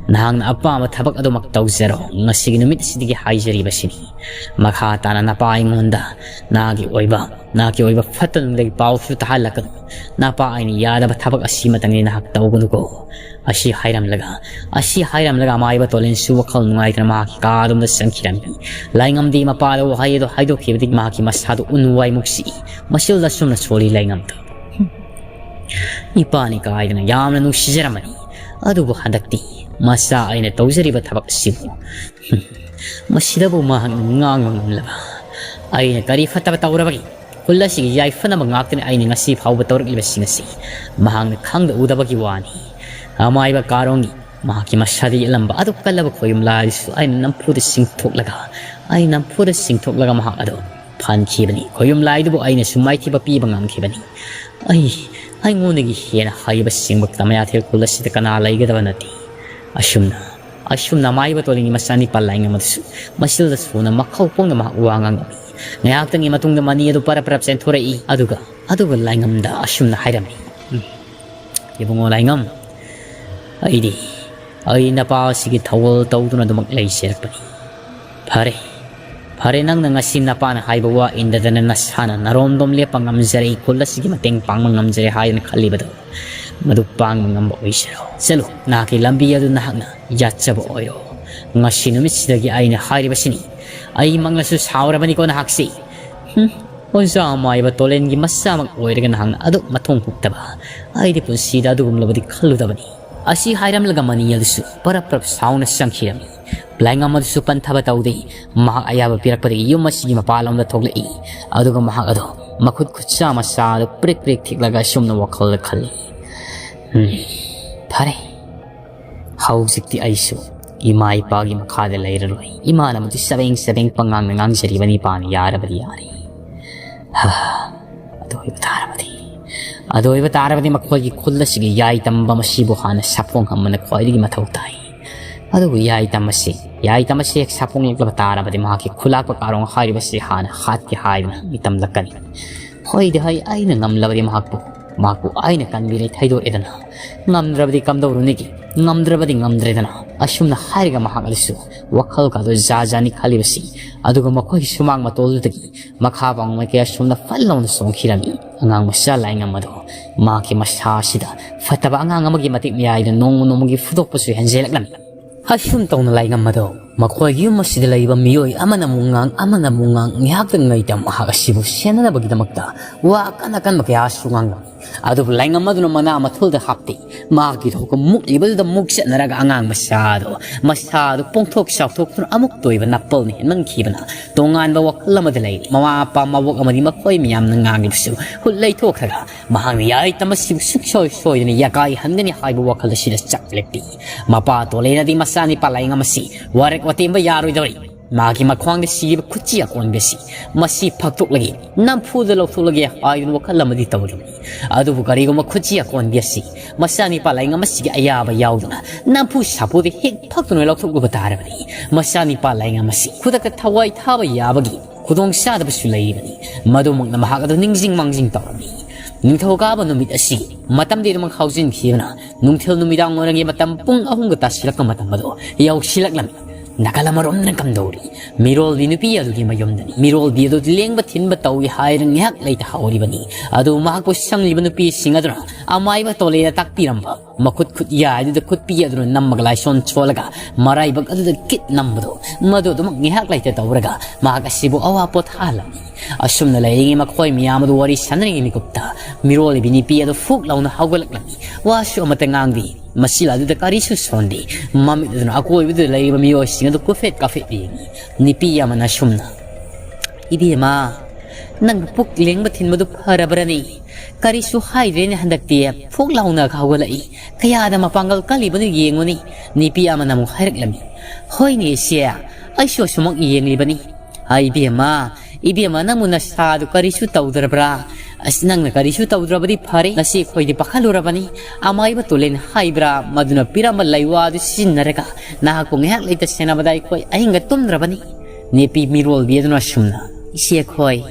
ꯅꯍꯥꯛꯅ ꯑꯄꯥꯝꯕ ꯊꯕꯛ ꯑꯗꯨꯃꯛ ꯇꯧꯖꯔꯣ꯫ ꯉꯁꯤꯒꯤ ꯅꯨꯃꯤꯠ ꯑꯁꯤꯗꯒꯤ ꯍꯥꯏꯖꯔꯤꯕꯁꯤꯅꯤ꯫ ꯃꯈꯥ ꯇꯥꯅ ꯅꯄꯥ ꯑꯩꯉꯣꯟꯗ ꯅꯍꯥꯛꯀꯤ ꯑꯣꯏꯕ, ꯅꯍꯥꯛꯀꯤ ꯑꯣꯏꯕ ꯐꯠꯇ ꯅꯨꯡꯗꯒꯤ ꯄꯥꯎꯁꯨ ꯇꯥꯍꯜꯂꯛꯀꯅꯨ꯫ ꯅꯄꯥ ꯑꯩꯅ ꯌꯥꯗꯕ ꯊꯕꯛ ꯑꯁꯤꯃꯇꯪꯗꯤ ꯅꯍꯥꯛ ꯇꯧꯒꯅꯨꯀꯣ꯫ ꯑꯁꯤ ꯍꯥꯏꯔꯝꯂꯒ, ꯑꯁꯤ ꯍꯥꯏꯔꯝꯂꯒ ꯑꯃꯥꯏꯕ ꯇꯣꯂꯦꯟꯁꯨ ꯋꯥꯈꯜ ꯅꯨꯡꯉꯥꯏꯇꯅ ꯃꯍꯥꯛꯀꯤ ꯀꯥ ꯑꯗꯨꯝꯗ ꯆꯪꯈꯤꯔꯝꯃꯤ꯫ ꯂꯥꯏꯉꯝꯗꯤ ꯃꯄꯥꯗ ꯋꯥꯍꯩ ꯑꯗꯨ ꯍꯥꯏꯗꯣꯛꯈꯤꯕꯗꯒꯤ ꯃꯍꯥꯛꯀꯤ ꯃꯁꯥꯗꯨ ꯎꯟ ꯋꯥꯏꯃꯨꯛ ꯆꯤꯛꯏ꯫ ꯃꯁꯤꯜꯗ ꯁꯨꯝꯅ ꯁꯣꯜꯂꯤ ꯂꯥꯏꯉꯝꯗꯨ꯫ ꯏꯄꯥꯅꯤ ꯀꯥꯏꯗꯅ ꯌꯥꯝꯅ ꯅꯨꯡꯁꯤꯖꯔꯝꯕꯅꯤ꯫ ꯑꯗꯨꯕꯨ ꯍꯟꯗꯛꯇꯤ ꯃꯆꯥ, ꯑꯩꯅ ꯇꯧꯖꯔꯤꯕ ꯊꯕꯛ ꯑꯁꯤꯕꯨ ꯃꯁꯤꯗꯕꯨ ꯃꯍꯥꯛꯅ ꯉꯥꯡꯕ ꯉꯝꯂꯕ? ꯑꯩꯅ ꯀꯔꯤ ꯐꯠꯇꯕ ꯇꯧꯔꯕꯒꯦ? ꯈꯨꯜ ꯑꯁꯤꯒꯤ ꯌꯥꯏꯐꯅꯕ ꯉꯥꯛꯇꯅꯤ ꯑꯩꯅ ꯉꯁꯤ ꯐꯥꯎꯕ ꯇꯧꯔꯛꯂꯤꯕꯁꯤꯡ ꯑꯁꯤ꯫ ꯃꯍꯥꯛꯅ ꯈꯪꯗ ꯎꯗꯕꯒꯤ ꯋꯥꯅꯤ꯫ ꯑꯃꯥꯏꯕ ꯀꯥꯔꯣꯡꯒꯤ ꯃꯍꯥꯛꯀꯤ ꯃꯁꯥꯗ ꯌꯦꯠꯂꯝꯕ ꯑꯗꯨ ꯀꯜꯂꯕ ꯈꯣꯌꯨꯝ ꯂꯥꯏ ꯑꯗꯨꯁꯨ ꯑꯩꯅ ꯅꯝꯐꯨꯗ ꯆꯤꯡꯊꯣꯛꯂꯒ, ꯑꯩ ꯅꯝꯐꯨꯗ ꯆꯤꯡꯊꯣꯛꯂꯒ ꯃꯍꯥꯛ ꯑꯗꯨ ꯐꯥꯟꯈꯤꯕꯅꯤ꯫ ꯈꯣꯌꯨꯝ ꯂꯥꯏꯗꯨꯕꯨ ꯑꯩꯅꯁꯨ ꯃꯥꯏꯊꯤꯕ ꯄꯤꯕ ꯉꯝꯈꯤꯕꯅꯤ꯫ ꯑꯩ, ꯑꯩꯉꯣꯟꯗꯒꯤ ꯍꯦꯟꯅ ꯍꯩꯕ ꯁꯤꯡꯕ ꯀꯃꯌꯥꯊꯦꯜ ꯈꯨꯜ ꯑꯁꯤꯗ ꯀꯅꯥ ꯂꯩꯒꯗꯕ ꯅꯠꯇꯦ꯫ ꯑꯁꯨꯝꯅ, ꯑꯁꯨꯝꯅ ꯃꯥꯏꯕ ꯇꯣꯂꯤꯡꯒꯤ ꯃꯆꯥꯅꯤꯄꯥ ꯂꯥꯏꯉꯝ ꯑꯗꯨꯁꯨ ꯃꯆꯤꯜꯗ ꯁꯨꯅ ꯃꯈꯧ ꯄꯣꯡꯅ ꯃꯍꯥꯛ ꯋꯥ ꯉꯥꯡꯂꯝꯃꯤ꯫ ꯉꯥꯏꯍꯥꯛꯇꯪꯒꯤ ꯃꯇꯨꯡꯗ ꯃꯅꯤ ꯑꯗꯨ ꯄꯔꯞ ꯄꯔꯞ ꯆꯦꯟꯊꯣꯔꯛꯏ꯫ ꯑꯗꯨꯒ, ꯑꯗꯨꯒ ꯂꯥꯏꯉꯝꯗ ꯑꯁꯨꯝꯅ ꯍꯥꯏꯔꯝꯃꯤ, "ꯎꯝ, ꯏꯕꯨꯡꯉꯣ ꯂꯥꯏꯉꯝ, ꯑꯩꯗꯤ, ꯑꯩ ꯅꯄꯥ ꯑꯁꯤꯒꯤ ꯊꯧꯒꯜ ꯇꯧꯗꯨꯅ ꯑꯗꯨꯃꯛ ꯂꯩꯖꯔꯛꯄꯅꯤ꯫ ꯐꯔꯦ, ꯐꯔꯦ, ꯅꯪꯅ ꯉꯁꯤ ꯅꯄꯥꯅ ꯍꯥꯏꯕ ꯋꯥ ꯏꯟꯗꯗꯅ ꯅꯁꯥꯅ ꯅꯔꯣꯝꯗꯣꯝ ꯂꯦꯞꯄ ꯉꯝꯖꯔꯦ, ꯈꯨꯜ ꯑꯁꯤꯒꯤ ꯃꯇꯦꯡ ꯄꯥꯡꯕ ꯉꯝꯖꯔꯦ ꯍꯥꯏꯗꯅ ꯈꯜꯂꯤꯕꯗꯣ, ꯃꯗꯨ ꯄꯥꯡꯕ ꯉꯝꯕ ꯑꯣꯏꯖꯔꯣ꯫ ꯆꯠꯂꯨ, ꯅꯍꯥꯛꯀꯤ ꯂꯝꯕꯤ ꯑꯗꯨ ꯅꯍꯥꯛꯅ ꯌꯥꯠꯆꯕ ꯑꯣꯏꯔꯣ꯫ ꯉꯁꯤ ꯅꯨꯃꯤꯠꯁꯤꯗꯒꯤ ꯑꯩꯅ ꯍꯥꯏꯔꯤꯕꯁꯤꯅꯤ꯫ ꯑꯩꯃꯛꯅꯁꯨ ꯁꯥꯎꯔꯕꯅꯤꯀꯣ ꯅꯍꯥꯛꯁꯤ꯫ ꯍꯨꯝ, ꯑꯣꯖꯥ ꯃꯥꯏꯕ ꯇꯣꯂꯦꯟꯒꯤ ꯃꯆꯥꯃꯛ ꯑꯣꯏꯔꯒ ꯅꯍꯥꯛꯅ ꯑꯗꯨꯛ ꯃꯊꯣꯡ ꯍꯨꯛꯇꯕ꯫ ꯑꯩꯗꯤ ꯄꯨꯟꯁꯤꯗ ꯑꯗꯨꯒꯨꯝꯂꯕꯗꯤ ꯈꯜꯂꯨꯗꯕꯅꯤ꯫" ꯑꯁꯤ ꯍꯥꯏꯔꯝꯂꯒ ꯃꯅꯤ ꯑꯗꯨꯁꯨ ꯄꯔꯞ ꯄꯔꯞ ꯁꯥꯎꯅ ꯆꯪꯈꯤꯔꯝꯃꯤ꯫ ꯂꯥꯏꯉꯝ ꯑꯗꯨꯁꯨ ꯄꯟꯊꯕ ꯇꯧꯗꯦ꯫ ꯃꯍꯥꯛ ꯑꯌꯥꯕ ꯄꯤꯔꯛꯄꯗꯒꯤ ꯌꯨꯝ ꯑꯁꯤꯒꯤ ꯃꯄꯥꯟꯂꯣꯝꯗ ꯊꯣꯛꯂꯛꯏ꯫ ꯑꯗꯨꯒ ꯃꯍꯥꯛ ꯑꯗꯣ ꯃꯈꯨꯠ ꯈꯨꯠꯁꯥ ꯃꯆꯥ ꯑꯗꯨ ꯄ꯭ꯔꯤꯛ ꯄ꯭ꯔꯤꯛ ꯊꯤꯛꯂꯒ ꯑꯁꯨꯝꯅ ꯋꯥꯈꯜꯗ ꯈꯜꯂꯤ, "ꯎꯝ, ꯐꯔꯦ꯫ ꯍꯧꯖꯤꯛꯇꯤ ꯑꯩꯁꯨ ꯏꯃꯥ ꯏꯄꯥꯒꯤ ꯃꯈꯥꯗ ꯂꯩꯔꯔꯣꯏ꯫ ꯏꯃꯥꯅ ꯃꯗꯨ ꯆꯕꯦꯡ ꯆꯕꯦꯡ ꯄꯉꯥꯡꯅ ꯉꯥꯡꯖꯔꯤꯕꯅꯤ, ꯏꯄꯥꯅ ꯌꯥꯔꯕꯗꯤ ꯌꯥꯔꯦ꯫ ꯍꯥ, ꯑꯗꯨ ꯑꯣꯏꯕ ꯇꯥꯔꯕꯗꯤ, ꯑꯗꯨ ꯑꯣꯏꯕ ꯇꯥꯔꯕꯗꯤ ꯃꯈꯣꯏꯒꯤ ꯈꯨꯜ ꯑꯁꯤꯒꯤ ꯌꯥꯏ ꯇꯝꯕ ꯃꯁꯤꯕꯨ ꯍꯥꯟꯅ ꯁꯥꯐꯣꯡ ꯑꯃꯅ ꯈ꯭ꯋꯥꯏꯗꯒꯤ ꯃꯊꯧ ꯇꯥꯏ꯫ ꯑꯗꯨꯕꯨ ꯌꯥꯏ ꯇꯝꯕꯁꯤ, ꯌꯥꯏ ꯇꯝꯕꯁꯤ ꯍꯦꯛ ꯁꯥꯐꯣꯡꯂꯛꯂꯕ ꯇꯥꯔꯕꯗꯤ ꯃꯍꯥꯛꯀꯤ ꯈꯨꯂꯥꯛꯄ ꯀꯥꯔꯣꯡ ꯍꯥꯏꯔꯤꯕꯁꯤ ꯍꯥꯟꯅ ꯍꯥꯠꯀꯦ ꯍꯥꯏꯗꯨꯅ ꯃꯤꯇꯝꯂꯛꯀꯅꯤ꯫ ꯍꯣꯏꯗꯤ ꯍꯣꯏ, ꯑꯩꯅ ꯉꯝꯂꯕꯗꯤ ꯃꯍꯥꯛꯄꯨ, ꯃꯍꯥꯛꯄꯨ ꯑꯩꯅ ꯀꯟꯕꯤꯔꯦ ꯊꯩꯗꯣꯛꯑꯦꯗꯅ꯫ ꯉꯝꯗ꯭ꯔꯕꯗꯤ ꯀꯝꯗꯧꯔꯨꯅꯤꯒꯤ? ꯉꯝꯗ꯭ꯔꯕꯗꯤ ꯉꯝꯗ꯭ꯔꯦꯗꯅ꯫" ꯑꯁꯨꯝꯅ ꯍꯥꯏꯔꯒ ꯃꯍꯥꯛ ꯑꯗꯨꯁꯨ ꯋꯥꯈꯜꯒ ꯑꯗꯨ ꯖꯥ ꯖꯥꯅꯤ ꯈꯜꯂꯤꯕꯁꯤ꯫ ꯑꯗꯨꯒ ꯃꯈꯣꯏꯒꯤ ꯁꯨꯃꯥꯡ ꯃꯇꯣꯜꯗꯨꯗꯒꯤ ꯃꯈꯥ ꯄꯥꯡꯕ ꯃꯥꯏꯀꯩ ꯑꯁꯣꯝꯗ ꯐꯠ ꯂꯥꯎꯅ ꯆꯣꯡꯈꯤꯔꯝꯃꯤ꯫ ꯑꯉꯥꯡ ꯃꯆꯥ ꯂꯥꯏꯉꯝ ꯑꯗꯣ ꯃꯍꯥꯛꯀꯤ ꯃꯁꯥ ꯑꯁꯤꯗ ꯐꯠꯇꯕ ꯑꯉꯥꯡ ꯑꯃꯒꯤ ꯃꯇꯤꯛ ꯃꯌꯥꯏꯗ ꯅꯣꯡꯃ ꯅꯣꯡꯃꯒꯤ ꯐꯨꯗꯣꯛꯄꯁꯨ ꯍꯦꯟꯖꯜꯂꯛꯂꯝꯃꯤ꯫ ꯑꯁꯨꯝ ꯇꯧꯅ ꯂꯥꯏꯉꯝ ꯑꯗꯣ ꯃꯈꯣꯏꯒꯤ ꯌꯨꯝ ꯑꯁꯤꯗ ꯂꯩꯔꯤꯕ ꯃꯤꯑꯣꯏ ꯑꯃꯅ ꯑꯃꯨꯛ ꯉꯥꯡ, ꯑꯃꯅ ꯑꯃꯨꯛ ꯉꯥꯡ, ꯉꯥꯏꯍꯥꯛꯇ ꯉꯩꯇ ꯃꯍꯥꯛ ꯑꯁꯤꯕꯨ ꯁꯦꯟꯅꯅꯕꯒꯤꯗꯃꯛꯇ ꯋꯥ ꯑꯀꯟ ꯑꯀꯟꯕ ꯀꯌꯥꯁꯨ ꯉꯥꯡꯂꯝꯃꯤ꯫ ꯑꯗꯨꯕꯨ ꯂꯥꯏꯉꯝ ꯑꯗꯨꯅ ꯃꯅꯥ ꯃꯊꯨꯜꯗ ꯍꯥꯞꯇꯦ꯫ ꯃꯍꯥꯛꯀꯤ ꯊꯣꯛꯄ ꯃꯨꯛꯂꯤꯕꯗꯨꯗ ꯃꯨꯛ ꯆꯠꯅꯔꯒ ꯑꯉꯥꯡ ꯃꯆꯥꯗꯣ, ꯃꯁꯥꯗꯨ ꯄꯣꯡꯊꯣꯛ ꯆꯥꯎꯊꯣꯛꯇꯨꯅ ꯑꯃꯨꯛꯇ ꯑꯣꯏꯕ ꯅꯥꯄꯜꯅ ꯍꯦꯟꯃꯟꯈꯤꯕꯅ ꯇꯣꯉꯥꯟꯕ ꯋꯥꯈꯜ ꯑꯃꯗ ꯂꯩꯔꯤ꯫ ꯃꯃꯥ ꯃꯄꯥ ꯃꯕꯣꯛ ꯑꯃꯗꯤ ꯃꯈꯣꯏ ꯃꯌꯥꯝꯅ ꯉꯥꯡꯂꯤꯕꯁꯨ ꯍꯨꯠ ꯂꯩꯊꯣꯛꯈ꯭ꯔꯒ ꯃꯍꯥꯛꯅ ꯌꯥꯏꯇ ꯃꯁꯤꯕꯨ ꯁꯨꯡꯁꯣꯏ ꯁꯣꯏꯗꯅ ꯌꯥꯀꯥꯏꯍꯟꯒꯅꯤ ꯍꯥꯏꯕ ꯋꯥꯈꯜ ꯑꯁꯤꯗ ꯆꯥꯛꯂꯛꯂꯤ꯫ ꯃꯄꯥ ꯇꯣꯂꯩꯅꯗꯤ ꯃꯆꯥꯅꯤꯄꯥ ꯂꯥꯏꯉꯝ ꯑꯁꯤ ꯋꯥꯔꯦꯛ ꯋꯥꯇꯦꯝꯕ ꯌꯥꯔꯣꯏꯗꯧꯔꯤ꯫ ꯃꯥꯒꯤ ꯃꯈ꯭ꯋꯥꯡꯗ ꯁꯤꯔꯤꯕ ꯈꯨꯠꯆꯤ ꯑꯀꯣꯟꯕꯤ ꯑꯁꯤ ꯃꯁꯤ ꯐꯥꯛꯇꯣꯛꯂꯒꯦ, ꯅꯝꯐꯨꯗ ꯂꯧꯊꯣꯛꯂꯒꯦ ꯍꯥꯏꯗꯨꯅ ꯋꯥꯈꯜ ꯑꯃꯗꯤ ꯇꯧꯔꯝꯃꯤ꯫ ꯑꯗꯨꯕꯨ ꯀꯔꯤꯒꯨꯝꯕ ꯈꯨꯠꯆꯤ ꯑꯀꯣꯟꯕꯤ ꯑꯁꯤ ꯃꯆꯥꯅꯤꯄꯥ ꯂꯥꯏꯉꯝ ꯑꯁꯤꯒꯤ ꯑꯌꯥꯕ ꯌꯥꯎꯗꯅ ꯅꯝꯐꯨ ꯁꯥꯐꯨꯗ ꯍꯦꯛ ꯐꯥꯛꯇꯨꯅ ꯂꯧꯊꯣꯛꯂꯨꯕ ꯇꯥꯔꯕꯗꯤ, ꯃꯆꯥꯅꯤꯄꯥ ꯂꯥꯏꯉꯝ ꯑꯁꯤ ꯈꯨꯗꯛꯇ ꯊꯋꯥꯏ ꯊꯥꯕ ꯌꯥꯕꯒꯤ ꯈꯨꯗꯣꯡꯆꯥꯗꯕꯁꯨ ꯂꯩꯔꯤꯕꯅꯤ꯫ ꯃꯗꯨꯃꯛꯅ ꯃꯍꯥꯛ ꯑꯗꯨ ꯅꯤꯡꯁꯤꯡ ꯃꯥꯡꯖꯤꯡ ꯇꯧꯔꯝꯃꯤ꯫ ꯅꯤꯡꯊꯧꯀꯥꯕ ꯅꯨꯃꯤꯠ ꯑꯁꯤ ꯃꯇꯝꯗꯤ ꯑꯗꯨꯃꯛ ꯍꯧꯖꯤꯟꯈꯤꯕꯅ, ꯅꯨꯡꯊꯤꯜ ꯅꯨꯃꯤꯗꯥꯡ ꯋꯥꯏꯔꯝꯒꯤ ꯃꯇꯝ ꯄꯨꯡ ꯑꯍꯨꯝꯒ ꯇꯥꯁꯤꯜꯂꯛꯄ ꯃꯇꯝ ꯑꯗꯨ ꯌꯧꯁꯤꯜꯂꯛꯂꯝꯃꯤ꯫ ꯅꯥꯀꯜ ꯑꯃꯔꯣꯝꯗꯅ ꯀꯝꯗꯧꯔꯤ? ꯃꯤꯔꯣꯜꯕꯤ ꯅꯨꯄꯤ ꯑꯗꯨꯒꯤ ꯃꯌꯨꯝꯗꯅꯤ꯫ ꯃꯤꯔꯣꯜꯕꯤ ꯑꯗꯨ ꯂꯦꯡꯕ ꯊꯤꯟꯕ ꯇꯧꯏ ꯍꯥꯏꯗꯨꯅ ꯉꯥꯏꯍꯥꯛ ꯂꯩꯇ ꯍꯧꯔꯤꯕꯅꯤ꯫ ꯑꯗꯨ ꯃꯍꯥꯛꯄꯨ ꯁꯪꯂꯤꯕ ꯅꯨꯄꯤꯁꯤꯡ ꯑꯗꯨꯅ ꯑꯃꯥꯏꯕ ꯇꯣꯂꯦꯅ ꯇꯥꯛꯄꯤꯔꯝꯕ ꯃꯈꯨꯠ ꯈꯨꯠ ꯌꯥꯏꯗꯨꯗ ꯈꯨꯠꯄꯤ ꯑꯗꯨꯅ ꯅꯝꯃꯒ ꯂꯥꯏꯁꯣꯟ ꯁꯣꯜꯂꯒ ꯃꯔꯥꯏꯕꯛ ꯑꯗꯨꯗ ꯀꯤꯠ ꯅꯝꯕꯗꯣ, ꯃꯗꯨ ꯑꯗꯨꯃꯛ ꯉꯥꯏꯍꯥꯛ ꯂꯩꯇ ꯇꯧꯔꯒ ꯃꯍꯥꯛ ꯑꯁꯤꯕꯨ ꯑꯋꯥ ꯄꯣꯊꯥꯍꯜꯂꯝꯃꯤ꯫ ꯑꯁꯨꯝꯅ ꯂꯩꯔꯤꯉꯩ ꯃꯈꯣꯏ ꯃꯌꯥꯝ ꯑꯗꯨ ꯋꯥꯔꯤ ꯁꯥꯟꯅꯔꯤꯉꯩ ꯃꯤꯀꯨꯞꯇ ꯃꯤꯔꯣꯜꯂꯤꯕꯤ ꯅꯨꯄꯤ ꯑꯗꯨ ꯐꯨꯛ ꯂꯥꯎꯅ ꯍꯧꯒꯠꯂꯛꯂꯝꯃꯤ꯫ ꯋꯥꯁꯨ ꯑꯃꯠꯇ ꯉꯥꯡꯗꯦ꯫ ꯃꯁꯤꯂꯥ ꯑꯗꯨꯗ ꯀꯔꯤꯁꯨ ꯁꯣꯟꯗꯦ꯫ ꯃꯃꯤꯠ ꯑꯗꯨꯅ ꯑꯀꯣꯏꯕꯗꯨꯗ ꯂꯩꯔꯤꯕ ꯃꯤꯑꯣꯏꯁꯤꯡ ꯑꯗꯨ ꯀꯨꯐꯦꯠ ꯀꯥꯐꯦꯠ ꯌꯦꯡꯉꯤ꯫ ꯅꯨꯄꯤ ꯑꯃꯅ ꯑꯁꯨꯝꯅ, "ꯏꯕꯦꯝꯃ, ꯅꯪ ꯄꯨꯛ ꯂꯦꯡꯕ ꯊꯤꯟꯕꯗꯨ ꯐꯔꯕ꯭ꯔꯅꯦ? ꯀꯔꯤꯁꯨ ꯍꯥꯏꯗ꯭ꯔꯦꯅꯦ ꯍꯟꯗꯛꯇꯤ, ꯐꯨꯛ ꯂꯥꯎꯅ ꯍꯧꯒꯠꯂꯛꯏ꯫ ꯀꯌꯥꯗ ꯃꯄꯥꯡꯒꯜ ꯀꯜꯂꯤꯕꯅꯣ ꯌꯦꯡꯉꯨꯅꯦ"꯫ ꯅꯨꯄꯤ ꯑꯃꯅ ꯑꯃꯨꯛ ꯍꯥꯏꯔꯛꯂꯝꯃꯤ, "ꯍꯣꯏꯅꯦ ꯏꯆꯦ, ꯑꯩꯁꯨ ꯑꯁꯨꯃꯛ ꯌꯦꯡꯂꯤꯕꯅꯤ"꯫ "ꯍꯥꯏ ꯏꯕꯦꯝꯃ, ꯏꯕꯦꯝꯃ, ꯅꯪꯕꯨ ꯅꯁꯥꯗꯨ ꯀꯔꯤꯁꯨ ꯇꯧꯗ꯭ꯔꯕ꯭ꯔꯥ? ꯑꯁ, ꯅꯪꯅ ꯀꯔꯤꯁꯨ ꯇꯧꯗ꯭ꯔꯕꯗꯤ ꯐꯔꯦ꯫ ꯉꯁꯤ ꯑꯩꯈꯣꯏꯗꯤ ꯄꯥꯈꯠꯂꯨꯔꯕꯅꯤ꯫ ꯑꯃꯥꯏꯕ ꯇꯣꯂꯦꯟ ꯍꯥꯏꯕ꯭ꯔꯥ, ꯃꯗꯨꯅ ꯄꯤꯔꯝꯕ ꯂꯩꯋꯥꯗꯨ ꯁꯤꯖꯤꯟꯅꯔꯒ ꯅꯍꯥꯛꯄꯨ ꯉꯥꯏꯍꯥꯛ ꯂꯩꯇ ꯁꯦꯟꯅꯕꯗ ꯑꯩꯈꯣꯏ ꯑꯍꯤꯡꯒ ꯇꯨꯝꯗ꯭ꯔꯕꯅꯤ"꯫ ꯅꯨꯄꯤ ꯃꯤꯔꯣꯜꯕꯤ ꯑꯗꯨꯅ ꯑꯁꯨꯝꯅ, "ꯏꯆꯦ ꯑꯩꯈꯣꯏ,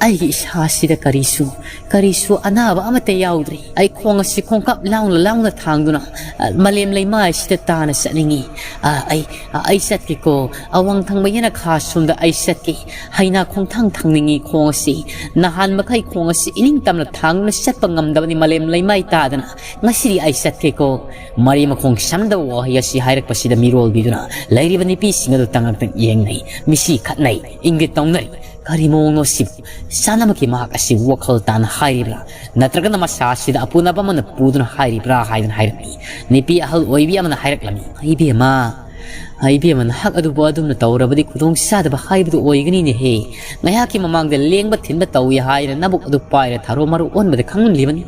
ꯑꯩꯒꯤ ꯏꯁꯥꯁꯤꯗ ꯀꯔꯤꯁꯨ, ꯀꯔꯤꯁꯨ ꯑꯅꯥꯕ ꯑꯃꯠꯇ ꯌꯥꯎꯗ꯭ꯔꯤ꯫ ꯑꯩ ꯈꯣꯡ ꯑꯁꯤ ꯈꯣꯡꯀꯥꯞ ꯂꯥꯎꯅ ꯂꯥꯎꯅ ꯊꯥꯡꯗꯨꯅ, ꯑ, ꯃꯥꯂꯦꯝ ꯂꯩꯃꯥꯏꯁꯤꯗ ꯇꯥꯅ ꯆꯠꯅꯤꯡꯏ꯫ ꯑ, ꯑꯩ, ꯑ, ꯑꯩ ꯆꯠꯀꯦꯀꯣ꯫ ꯑꯋꯥꯡ ꯊꯪꯕ ꯌꯦꯅꯈꯥ ꯁꯣꯝꯗ ꯑꯩ ꯆꯠꯀꯦ꯫ ꯍꯩꯅꯥ ꯈꯣꯡꯊꯥꯡ ꯊꯥꯡꯅꯤꯡꯏ ꯈꯣꯡ ꯑꯁꯤ꯫ ꯅꯍꯥꯟ ꯃꯈꯩ ꯈꯣꯡ ꯑꯁꯤ ꯏꯅꯤꯡ ꯇꯝꯅ ꯊꯥꯡꯗꯨꯅ ꯆꯠꯄ ꯉꯝꯗꯕꯅꯤ ꯃꯥꯂꯦꯝ ꯂꯩꯃꯥꯏ ꯇꯥꯗꯅ꯫ ꯉꯁꯤꯗꯤ ꯑꯩ ꯆꯠꯀꯦꯀꯣ꯫ ꯃꯔꯤ ꯃꯈꯣꯡ ꯁꯝꯗꯕ ꯋꯥꯍꯩ ꯑꯁꯤ ꯍꯥꯏꯔꯛꯄꯁꯤꯗ ꯃꯤꯔꯣꯜꯕꯤꯗꯨꯅ ꯂꯩꯔꯤꯕ ꯅꯨꯄꯤꯁꯤꯡ ꯑꯗꯨ ꯇꯉꯛꯇ ꯌꯦꯡꯅꯩ꯫ ꯃꯤꯁꯤ ꯈꯠꯅꯩ, ꯏꯪꯒꯤꯠ ꯇꯧꯅꯔꯤ꯫ ꯀꯔꯤ ꯃꯑꯣꯡꯅꯣ ꯁꯤꯕꯨ? ꯆꯥꯅꯃꯛꯀꯤ ꯃꯍꯥꯛ ꯑꯁꯤ ꯋꯥꯈꯜ ꯇꯥꯅ ꯍꯥꯏꯔꯤꯕ꯭ꯔꯥ? ꯅꯠꯇ꯭ꯔꯒꯅ ꯃꯁꯥ ꯑꯁꯤꯗ ꯑꯄꯨꯅꯕ ꯑꯃꯅ ꯄꯨꯗꯨꯅ ꯍꯥꯏꯔꯤꯕ꯭ꯔꯥ ꯍꯥꯏꯗꯨꯅ ꯍꯥꯏꯔꯛꯏ꯫ ꯅꯨꯄꯤ ꯑꯍꯜ ꯑꯣꯏꯕꯤ ꯑꯃꯅ ꯍꯥꯏꯔꯛꯂꯝꯃꯤ, "ꯏꯕꯦꯝꯃ, ꯏꯕꯦꯝꯃ, ꯅꯍꯥꯛ ꯑꯗꯨꯕꯨ ꯑꯗꯨꯝꯅ ꯇꯧꯔꯕꯗꯤ ꯈꯨꯗꯣꯡ ꯆꯥꯗꯕ ꯍꯥꯏꯕꯗꯨ ꯑꯣꯏꯒꯅꯤꯅꯦꯍꯦ꯫ ꯉꯥꯏꯍꯥꯛꯀꯤ ꯃꯃꯥꯡꯗ ꯂꯦꯡꯕ ꯊꯤꯟꯕ ꯇꯧꯏ ꯍꯥꯏꯅ ꯅꯕꯨꯛ ꯑꯗꯨ ꯄꯥꯏꯔ ꯊꯥꯔꯣ ꯃꯔꯨ ꯑꯣꯟꯕꯗ ꯈꯪꯍꯟꯂꯤꯕꯅꯤ꯫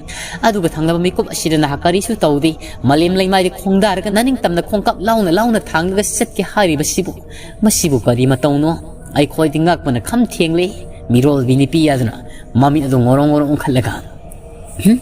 ꯑꯗꯨꯒ ꯊꯪꯅꯕ ꯃꯤꯀꯨꯞ ꯑꯁꯤꯗ ꯅꯍꯥꯛ ꯀꯔꯤꯁꯨ ꯇꯧꯗꯦ꯫ ꯃꯥꯂꯦꯝ ꯂꯩꯃꯥꯏꯗ ꯈꯣꯡꯗꯥꯔꯒ ꯅꯅꯤꯡꯇꯝꯅ ꯈꯣꯡꯀꯥꯞ ꯂꯥꯎꯅ ꯂꯥꯎꯅ ꯊꯥꯡꯂꯒ ꯆꯠꯀꯦ ꯍꯥꯏꯔꯤꯕꯁꯤꯕꯨ, ꯃꯁꯤꯕꯨ ꯀꯔꯤ ꯃꯇꯧꯅꯣ?" ꯑꯩꯈꯣꯏꯗꯤ ꯉꯛꯄꯅ ꯈꯝ ꯊꯦꯡꯂꯦ꯫ ꯃꯤꯔꯣꯜꯕꯤ ꯅꯨꯄꯤ ꯑꯗꯨꯅ ꯃꯃꯤꯠ ꯑꯗꯨ ꯉꯣꯔꯣꯡ ꯉꯣꯔꯣꯡ ꯎꯪꯈꯠꯂꯒ, "ꯍꯨꯝ?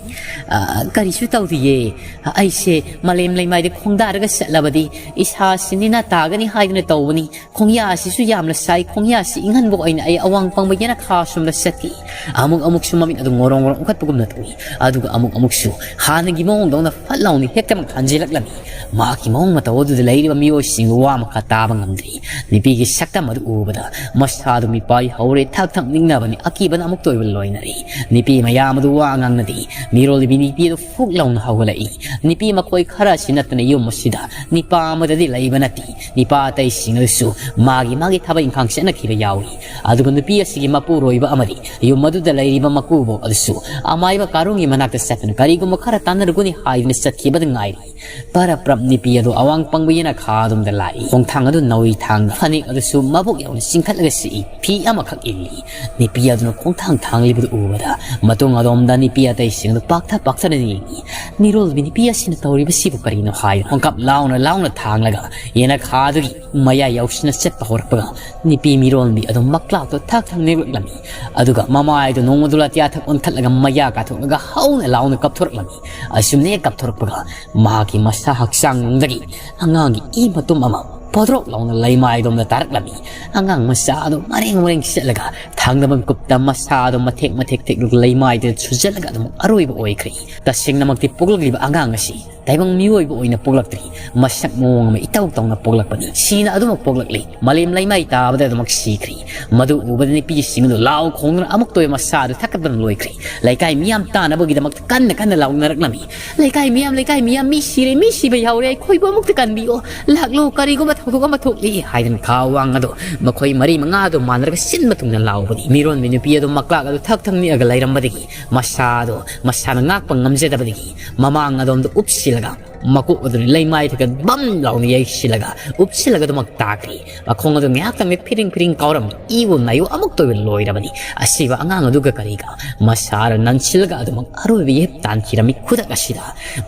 ꯑ, ꯀꯔꯤꯁꯨ ꯇꯧꯗꯤꯌꯦ꯫ ꯑꯩꯁꯦ ꯃꯥꯂꯦꯝ ꯂꯩꯃꯥꯏꯗ ꯈꯣꯡꯗꯥꯔꯒ ꯆꯠꯂꯕꯗꯤ ꯏꯁꯥꯁꯤ ꯅꯤꯅ ꯇꯥꯒꯅꯤ ꯍꯥꯏꯗꯨꯅ ꯇꯧꯕꯅꯤ꯫ ꯈꯣꯡꯌꯥ ꯑꯁꯤꯁꯨ ꯌꯥꯝꯅ ꯁꯥꯏ꯫ ꯈꯣꯡꯌꯥ ꯑꯁꯤ ꯏꯪꯍꯟꯕ ꯑꯣꯏꯅ ꯑꯩ ꯑꯋꯥꯡ ꯄꯪꯕ ꯌꯦꯅꯈꯥ ꯁꯣꯝꯗ ꯆꯠꯈꯤ꯫" ꯑꯃꯨꯛ ꯑꯃꯨꯛꯁꯨ ꯃꯃꯤꯠ ꯑꯗꯨ ꯉꯣꯔꯣꯡ ꯉꯣꯔꯣꯡ ꯎꯪꯈꯠꯄꯒꯨꯝꯅ ꯇꯧꯏ꯫ ꯑꯗꯨꯒ ꯑꯃꯨꯛ ꯑꯃꯨꯛꯁꯨ ꯍꯥꯟꯅꯒꯤ ꯃꯑꯣꯡꯗꯧꯅ ꯐꯠ ꯂꯥꯎꯅ ꯍꯦꯛꯇꯃꯛ ꯍꯟꯖꯤꯜꯂꯛꯂꯝꯃꯤ꯫ ꯃꯍꯥꯛꯀꯤ ꯃꯑꯣꯡ ꯃꯇꯧ ꯑꯗꯨꯗ ꯂꯩꯔꯤꯕ ꯃꯤꯑꯣꯏꯁꯤꯡ ꯋꯥ ꯃꯈꯥ ꯇꯥꯕ ꯉꯝꯗ꯭ꯔꯤ꯫ ꯅꯨꯄꯤꯒꯤ ꯁꯛꯇꯝ ꯑꯗꯨ ꯎꯕꯗ ꯃꯁꯥꯗꯨ ꯃꯤꯄꯥꯏ ꯍꯧꯔꯦ, ꯊꯛ ꯊꯛ ꯅꯤꯛꯅꯕꯅꯤ꯫ ꯑꯀꯤꯕꯅ ꯑꯃꯨꯛꯇ ꯑꯣꯏꯕ ꯂꯣꯏꯅꯔꯤ꯫ ꯅꯨꯄꯤ ꯃꯌꯥꯝ ꯑꯗꯨ ꯋꯥ ꯉꯥꯡꯅꯗꯦ꯫ ꯃꯤꯔꯣꯜꯂꯤꯕꯤ ꯅꯨꯄꯤ ꯑꯗꯨ ꯐꯨꯛ ꯂꯥꯎꯅ ꯍꯧꯒꯠꯂꯛꯏ꯫ ꯅꯨꯄꯤ ꯃꯈꯣꯏ ꯈꯔ ꯑꯁꯤ ꯅꯠꯇꯅ ꯌꯨꯝ ꯑꯁꯤꯗ ꯅꯨꯄꯥ ꯑꯃꯗꯗꯤ ꯂꯩꯕ ꯅꯠꯇꯦ꯫ ꯅꯨꯄꯥ ꯑꯇꯩꯁꯤꯡ ꯑꯗꯨꯁꯨ ꯃꯥꯒꯤ ꯃꯥꯒꯤ ꯊꯕꯛ ꯏꯪꯈꯥꯡ ꯆꯠꯅꯈꯤꯕ ꯌꯥꯎꯏ꯫ ꯑꯗꯨꯒ ꯅꯨꯄꯤ ꯑꯁꯤꯒꯤ ꯃꯄꯨꯔꯣꯏꯕ ꯑꯃꯗꯤ ꯌꯨꯝ ꯑꯗꯨꯗ ꯂꯩꯔꯤꯕ ꯃꯀꯨꯕꯣꯛ ꯑꯗꯨꯁꯨ ꯑꯃꯥꯏꯕ ꯀꯥꯔꯣꯡꯒꯤ ꯃꯅꯥꯛꯇ ꯆꯠꯇꯨꯅ ꯀꯔꯤꯒꯨꯝꯕ ꯈꯔ ꯇꯥꯟꯅꯔꯨꯒꯅꯤ ꯍꯥꯏꯗꯨꯅ ꯆꯠꯈꯤꯕꯗ ꯉꯥꯏꯔꯤ꯫ ꯄꯔꯞ ꯄꯔꯞ ꯅꯨꯄꯤ ꯑꯗꯨ ꯑꯋꯥꯡ ꯄꯪꯕ ꯌꯦꯅꯈꯥ ꯑꯗꯣꯝꯗ ꯂꯥꯛꯏ꯫ ꯈꯣꯡꯊꯥꯡ ꯑꯗꯨ ꯅꯧꯔꯤ ꯊꯥꯡꯅ ꯐꯅꯦꯛ ꯑꯗꯨꯁꯨ ꯃꯕꯨꯛ ꯌꯧꯅ ꯆꯤꯡꯈꯠꯂꯒ ꯁꯤꯛꯏ꯫ ꯐꯤ ꯑꯃꯈꯛ ꯏꯜꯂꯤ꯫ ꯅꯨꯄꯤ ꯑꯗꯨꯅ ꯈꯣꯡꯊꯥꯡ ꯊꯥꯡꯂꯤꯕꯗꯨ ꯎꯕꯗ ꯃꯇꯨꯡ ꯑꯗꯣꯝꯗ ꯅꯨꯄꯤ ꯑꯇꯩꯁꯤꯡ ꯑꯗꯨ ꯄꯥꯛꯊ ꯄꯥꯛꯊꯅ ꯌꯦꯡꯏ꯫ ꯃꯤꯔꯣꯜꯕꯤ ꯅꯨꯄꯤ ꯑꯁꯤꯅ ꯇꯧꯔꯤꯕꯁꯤꯕꯨ ꯀꯔꯤꯅꯣ ꯍꯥꯏ ꯈꯣꯡꯀꯥꯞ ꯂꯥꯎꯅ ꯂꯥꯎꯅ ꯊꯥꯡꯂꯒ ꯌꯦꯅꯈꯥꯗꯨꯒꯤ ꯃꯌꯥ ꯌꯧꯁꯤꯟꯅ ꯆꯠꯄ ꯍꯧꯔꯛꯄꯒ ꯅꯨꯄꯤ ꯃꯤꯔꯣꯜꯕꯤ ꯑꯗꯨ ꯃꯛꯂꯥꯛꯇꯨ ꯊꯛ ꯊꯛ ꯅꯦꯛꯂꯛꯂꯝꯃꯤ꯫ ꯑꯗꯨꯒ ꯃꯃꯥꯏꯗꯨ ꯅꯣꯡꯃꯗꯨ ꯂꯥꯇꯤꯌꯥ ꯊꯛ ꯑꯣꯟꯈꯠꯂꯒ ꯃꯌꯥ ꯀꯥꯊꯣꯛꯂꯒ ꯍꯧꯅ ꯂꯥꯎꯅ ꯀꯞꯊꯣꯔꯛꯂꯝꯃꯤ꯫ ꯑꯁꯨꯝꯅ ꯍꯦꯛ ꯀꯞꯊꯣꯔꯛꯄꯒ ꯃꯍꯥꯛꯀꯤ ꯃꯁꯥ ꯍꯛꯆꯥꯡ ꯅꯨꯡꯗꯒꯤ ꯑꯉꯥꯡꯒꯤ ꯏ ꯃꯇꯨꯝ ꯑꯃ ꯄꯣꯗ꯭ꯔꯣꯛ ꯂꯥꯎꯅ ꯂꯩꯃꯥꯏꯗꯣꯝꯗ ꯇꯥꯔꯛꯂꯝꯃꯤ꯫ ꯑꯉꯥꯡ ꯃꯆꯥ ꯑꯗꯨ ꯃꯔꯦꯡ ꯃꯔꯦꯡ ꯆꯠꯂꯒ ꯊꯥꯡꯗꯕ ꯀꯨꯞꯇ ꯃꯁꯥꯗꯣ ꯃꯊꯦꯛ ꯃꯊꯦꯛ ꯊꯦꯛꯂꯒ ꯂꯩꯃꯥꯏꯗ ꯁꯨꯖꯜꯂꯒ ꯑꯗꯨꯃꯛ ꯑꯔꯣꯏꯕ ꯑꯣꯏꯈ꯭ꯔꯦ꯫ ꯇꯁꯦꯡꯅꯃꯛꯇꯤ ꯄꯣꯛꯂꯛꯂꯤꯕ ꯑꯉꯥꯡ ꯑꯁꯤ ꯇꯥꯏꯕꯪ ꯃꯤꯑꯣꯏꯕ ꯑꯣꯏꯅ ꯄꯣꯛꯂꯛꯇ꯭ꯔꯤ꯫ ꯃꯁꯛ ꯃꯑꯣꯡ ꯑꯃ ꯏꯇꯧ ꯇꯧꯅ ꯄꯣꯛꯂꯛꯄꯅꯤ꯫ ꯁꯤꯅ ꯑꯗꯨꯃꯛ ꯄꯣꯛꯂꯛꯂꯤ꯫ ꯃꯥꯂꯦꯝ ꯂꯩꯃꯥꯏ ꯇꯥꯕꯗ ꯑꯗꯨꯃꯛ ꯁꯤꯈ꯭ꯔꯤ꯫ ꯃꯗꯨ ꯎꯕꯗ ꯅꯨꯄꯤꯁꯤꯡ ꯑꯗꯨ ꯂꯥꯎ ꯈꯣꯡꯗꯨꯅ ꯑꯃꯨꯛꯇ ꯑꯣꯏꯕ ꯃꯁꯥꯗꯨ ꯊꯛꯀꯠꯇꯨꯅ ꯂꯣꯏꯈ꯭ꯔꯤ꯫ ꯂꯩꯀꯥꯏ ꯃꯤꯌꯥꯝ ꯇꯥꯅꯕꯒꯤꯗꯃꯛꯇ ꯀꯟꯅ ꯀꯟꯅ ꯂꯥꯎꯅꯔꯛꯂꯝꯃꯤ꯫ "ꯂꯩꯀꯥꯏ ꯃꯤꯌꯥꯝ, ꯂꯩꯀꯥꯏ ꯃꯤꯌꯥꯝ, ꯃꯤ ꯁꯤꯔꯦ, ꯃꯤ ꯁꯤꯕ ꯌꯥꯎꯔꯦ, ꯑꯩꯈꯣꯏꯕꯨ ꯑꯃꯨꯛꯇ ꯀꯟꯕꯤꯌꯣ꯫ ꯂꯥꯛꯂꯣ, ꯀꯔꯤꯒꯨꯝꯕ ꯊꯧꯗꯣꯛ ꯑꯃ ꯊꯣꯛꯂꯤ" ꯍꯥꯏꯗꯅ ꯈꯥ ꯋꯥꯡ ꯑꯗꯨ ꯃꯈꯣꯏ ꯃꯔꯤ ꯃꯉꯥ ꯑꯗꯨ ꯃꯥꯟꯅꯔꯒ ꯁꯤꯟꯕ ꯊꯨꯡꯅ ꯂꯥꯎꯕꯅꯤ꯫ ꯃꯤꯔꯣꯟꯕꯤ ꯅꯨꯄꯤ ꯑꯗꯨ ꯃꯀ꯭ꯂꯥꯛ ꯑꯗꯨ ꯊꯛ ꯊꯛ ꯅꯤꯛꯑꯒ ꯂꯩꯔꯝꯕꯗꯒꯤ ꯃꯁꯥꯗꯣ ꯃꯁꯥꯅ ꯉꯥꯛꯄ ꯉꯝꯖꯗꯕꯗꯒꯤ ꯃꯃꯥꯡ ꯑꯗꯣꯝꯗ ꯎꯞꯁꯤꯜꯂꯒ ꯃꯀꯣꯛ ꯑꯗꯨꯅ ꯂꯩꯃꯥꯏ ꯊꯛꯇ ꯕꯝ ꯂꯥꯎꯅ ꯌꯩꯁꯤꯜꯂꯒ ꯎꯞꯁꯤꯜꯂꯒ ꯑꯗꯨꯃꯛ ꯇꯥꯈ꯭ꯔꯤ꯫ ꯃꯈꯣꯡ ꯑꯗꯨ ꯉꯥꯏꯍꯥꯛꯇꯪꯗꯤ ꯐꯤꯔꯤꯡ ꯐꯤꯔꯤꯡ ꯀꯥꯎꯔꯝꯃꯤ꯫ ꯏꯕꯨ ꯅꯥꯏꯌꯨ ꯑꯃꯨꯛꯇ ꯑꯣꯏꯕ ꯂꯣꯏꯔꯕꯅꯤ꯫ ꯑꯁꯤꯕ ꯑꯉꯥꯡ ꯑꯗꯨꯒ ꯀꯔꯤꯒ ꯃꯁꯥꯔ ꯅꯟꯁꯤꯜꯂꯒ ꯑꯗꯨꯃꯛ ꯑꯔꯣꯏꯕ ꯏꯍꯤꯞ ꯇꯥꯟꯈꯤꯔꯝꯃꯤ꯫ ꯈꯨꯗꯛ ꯑꯁꯤꯗ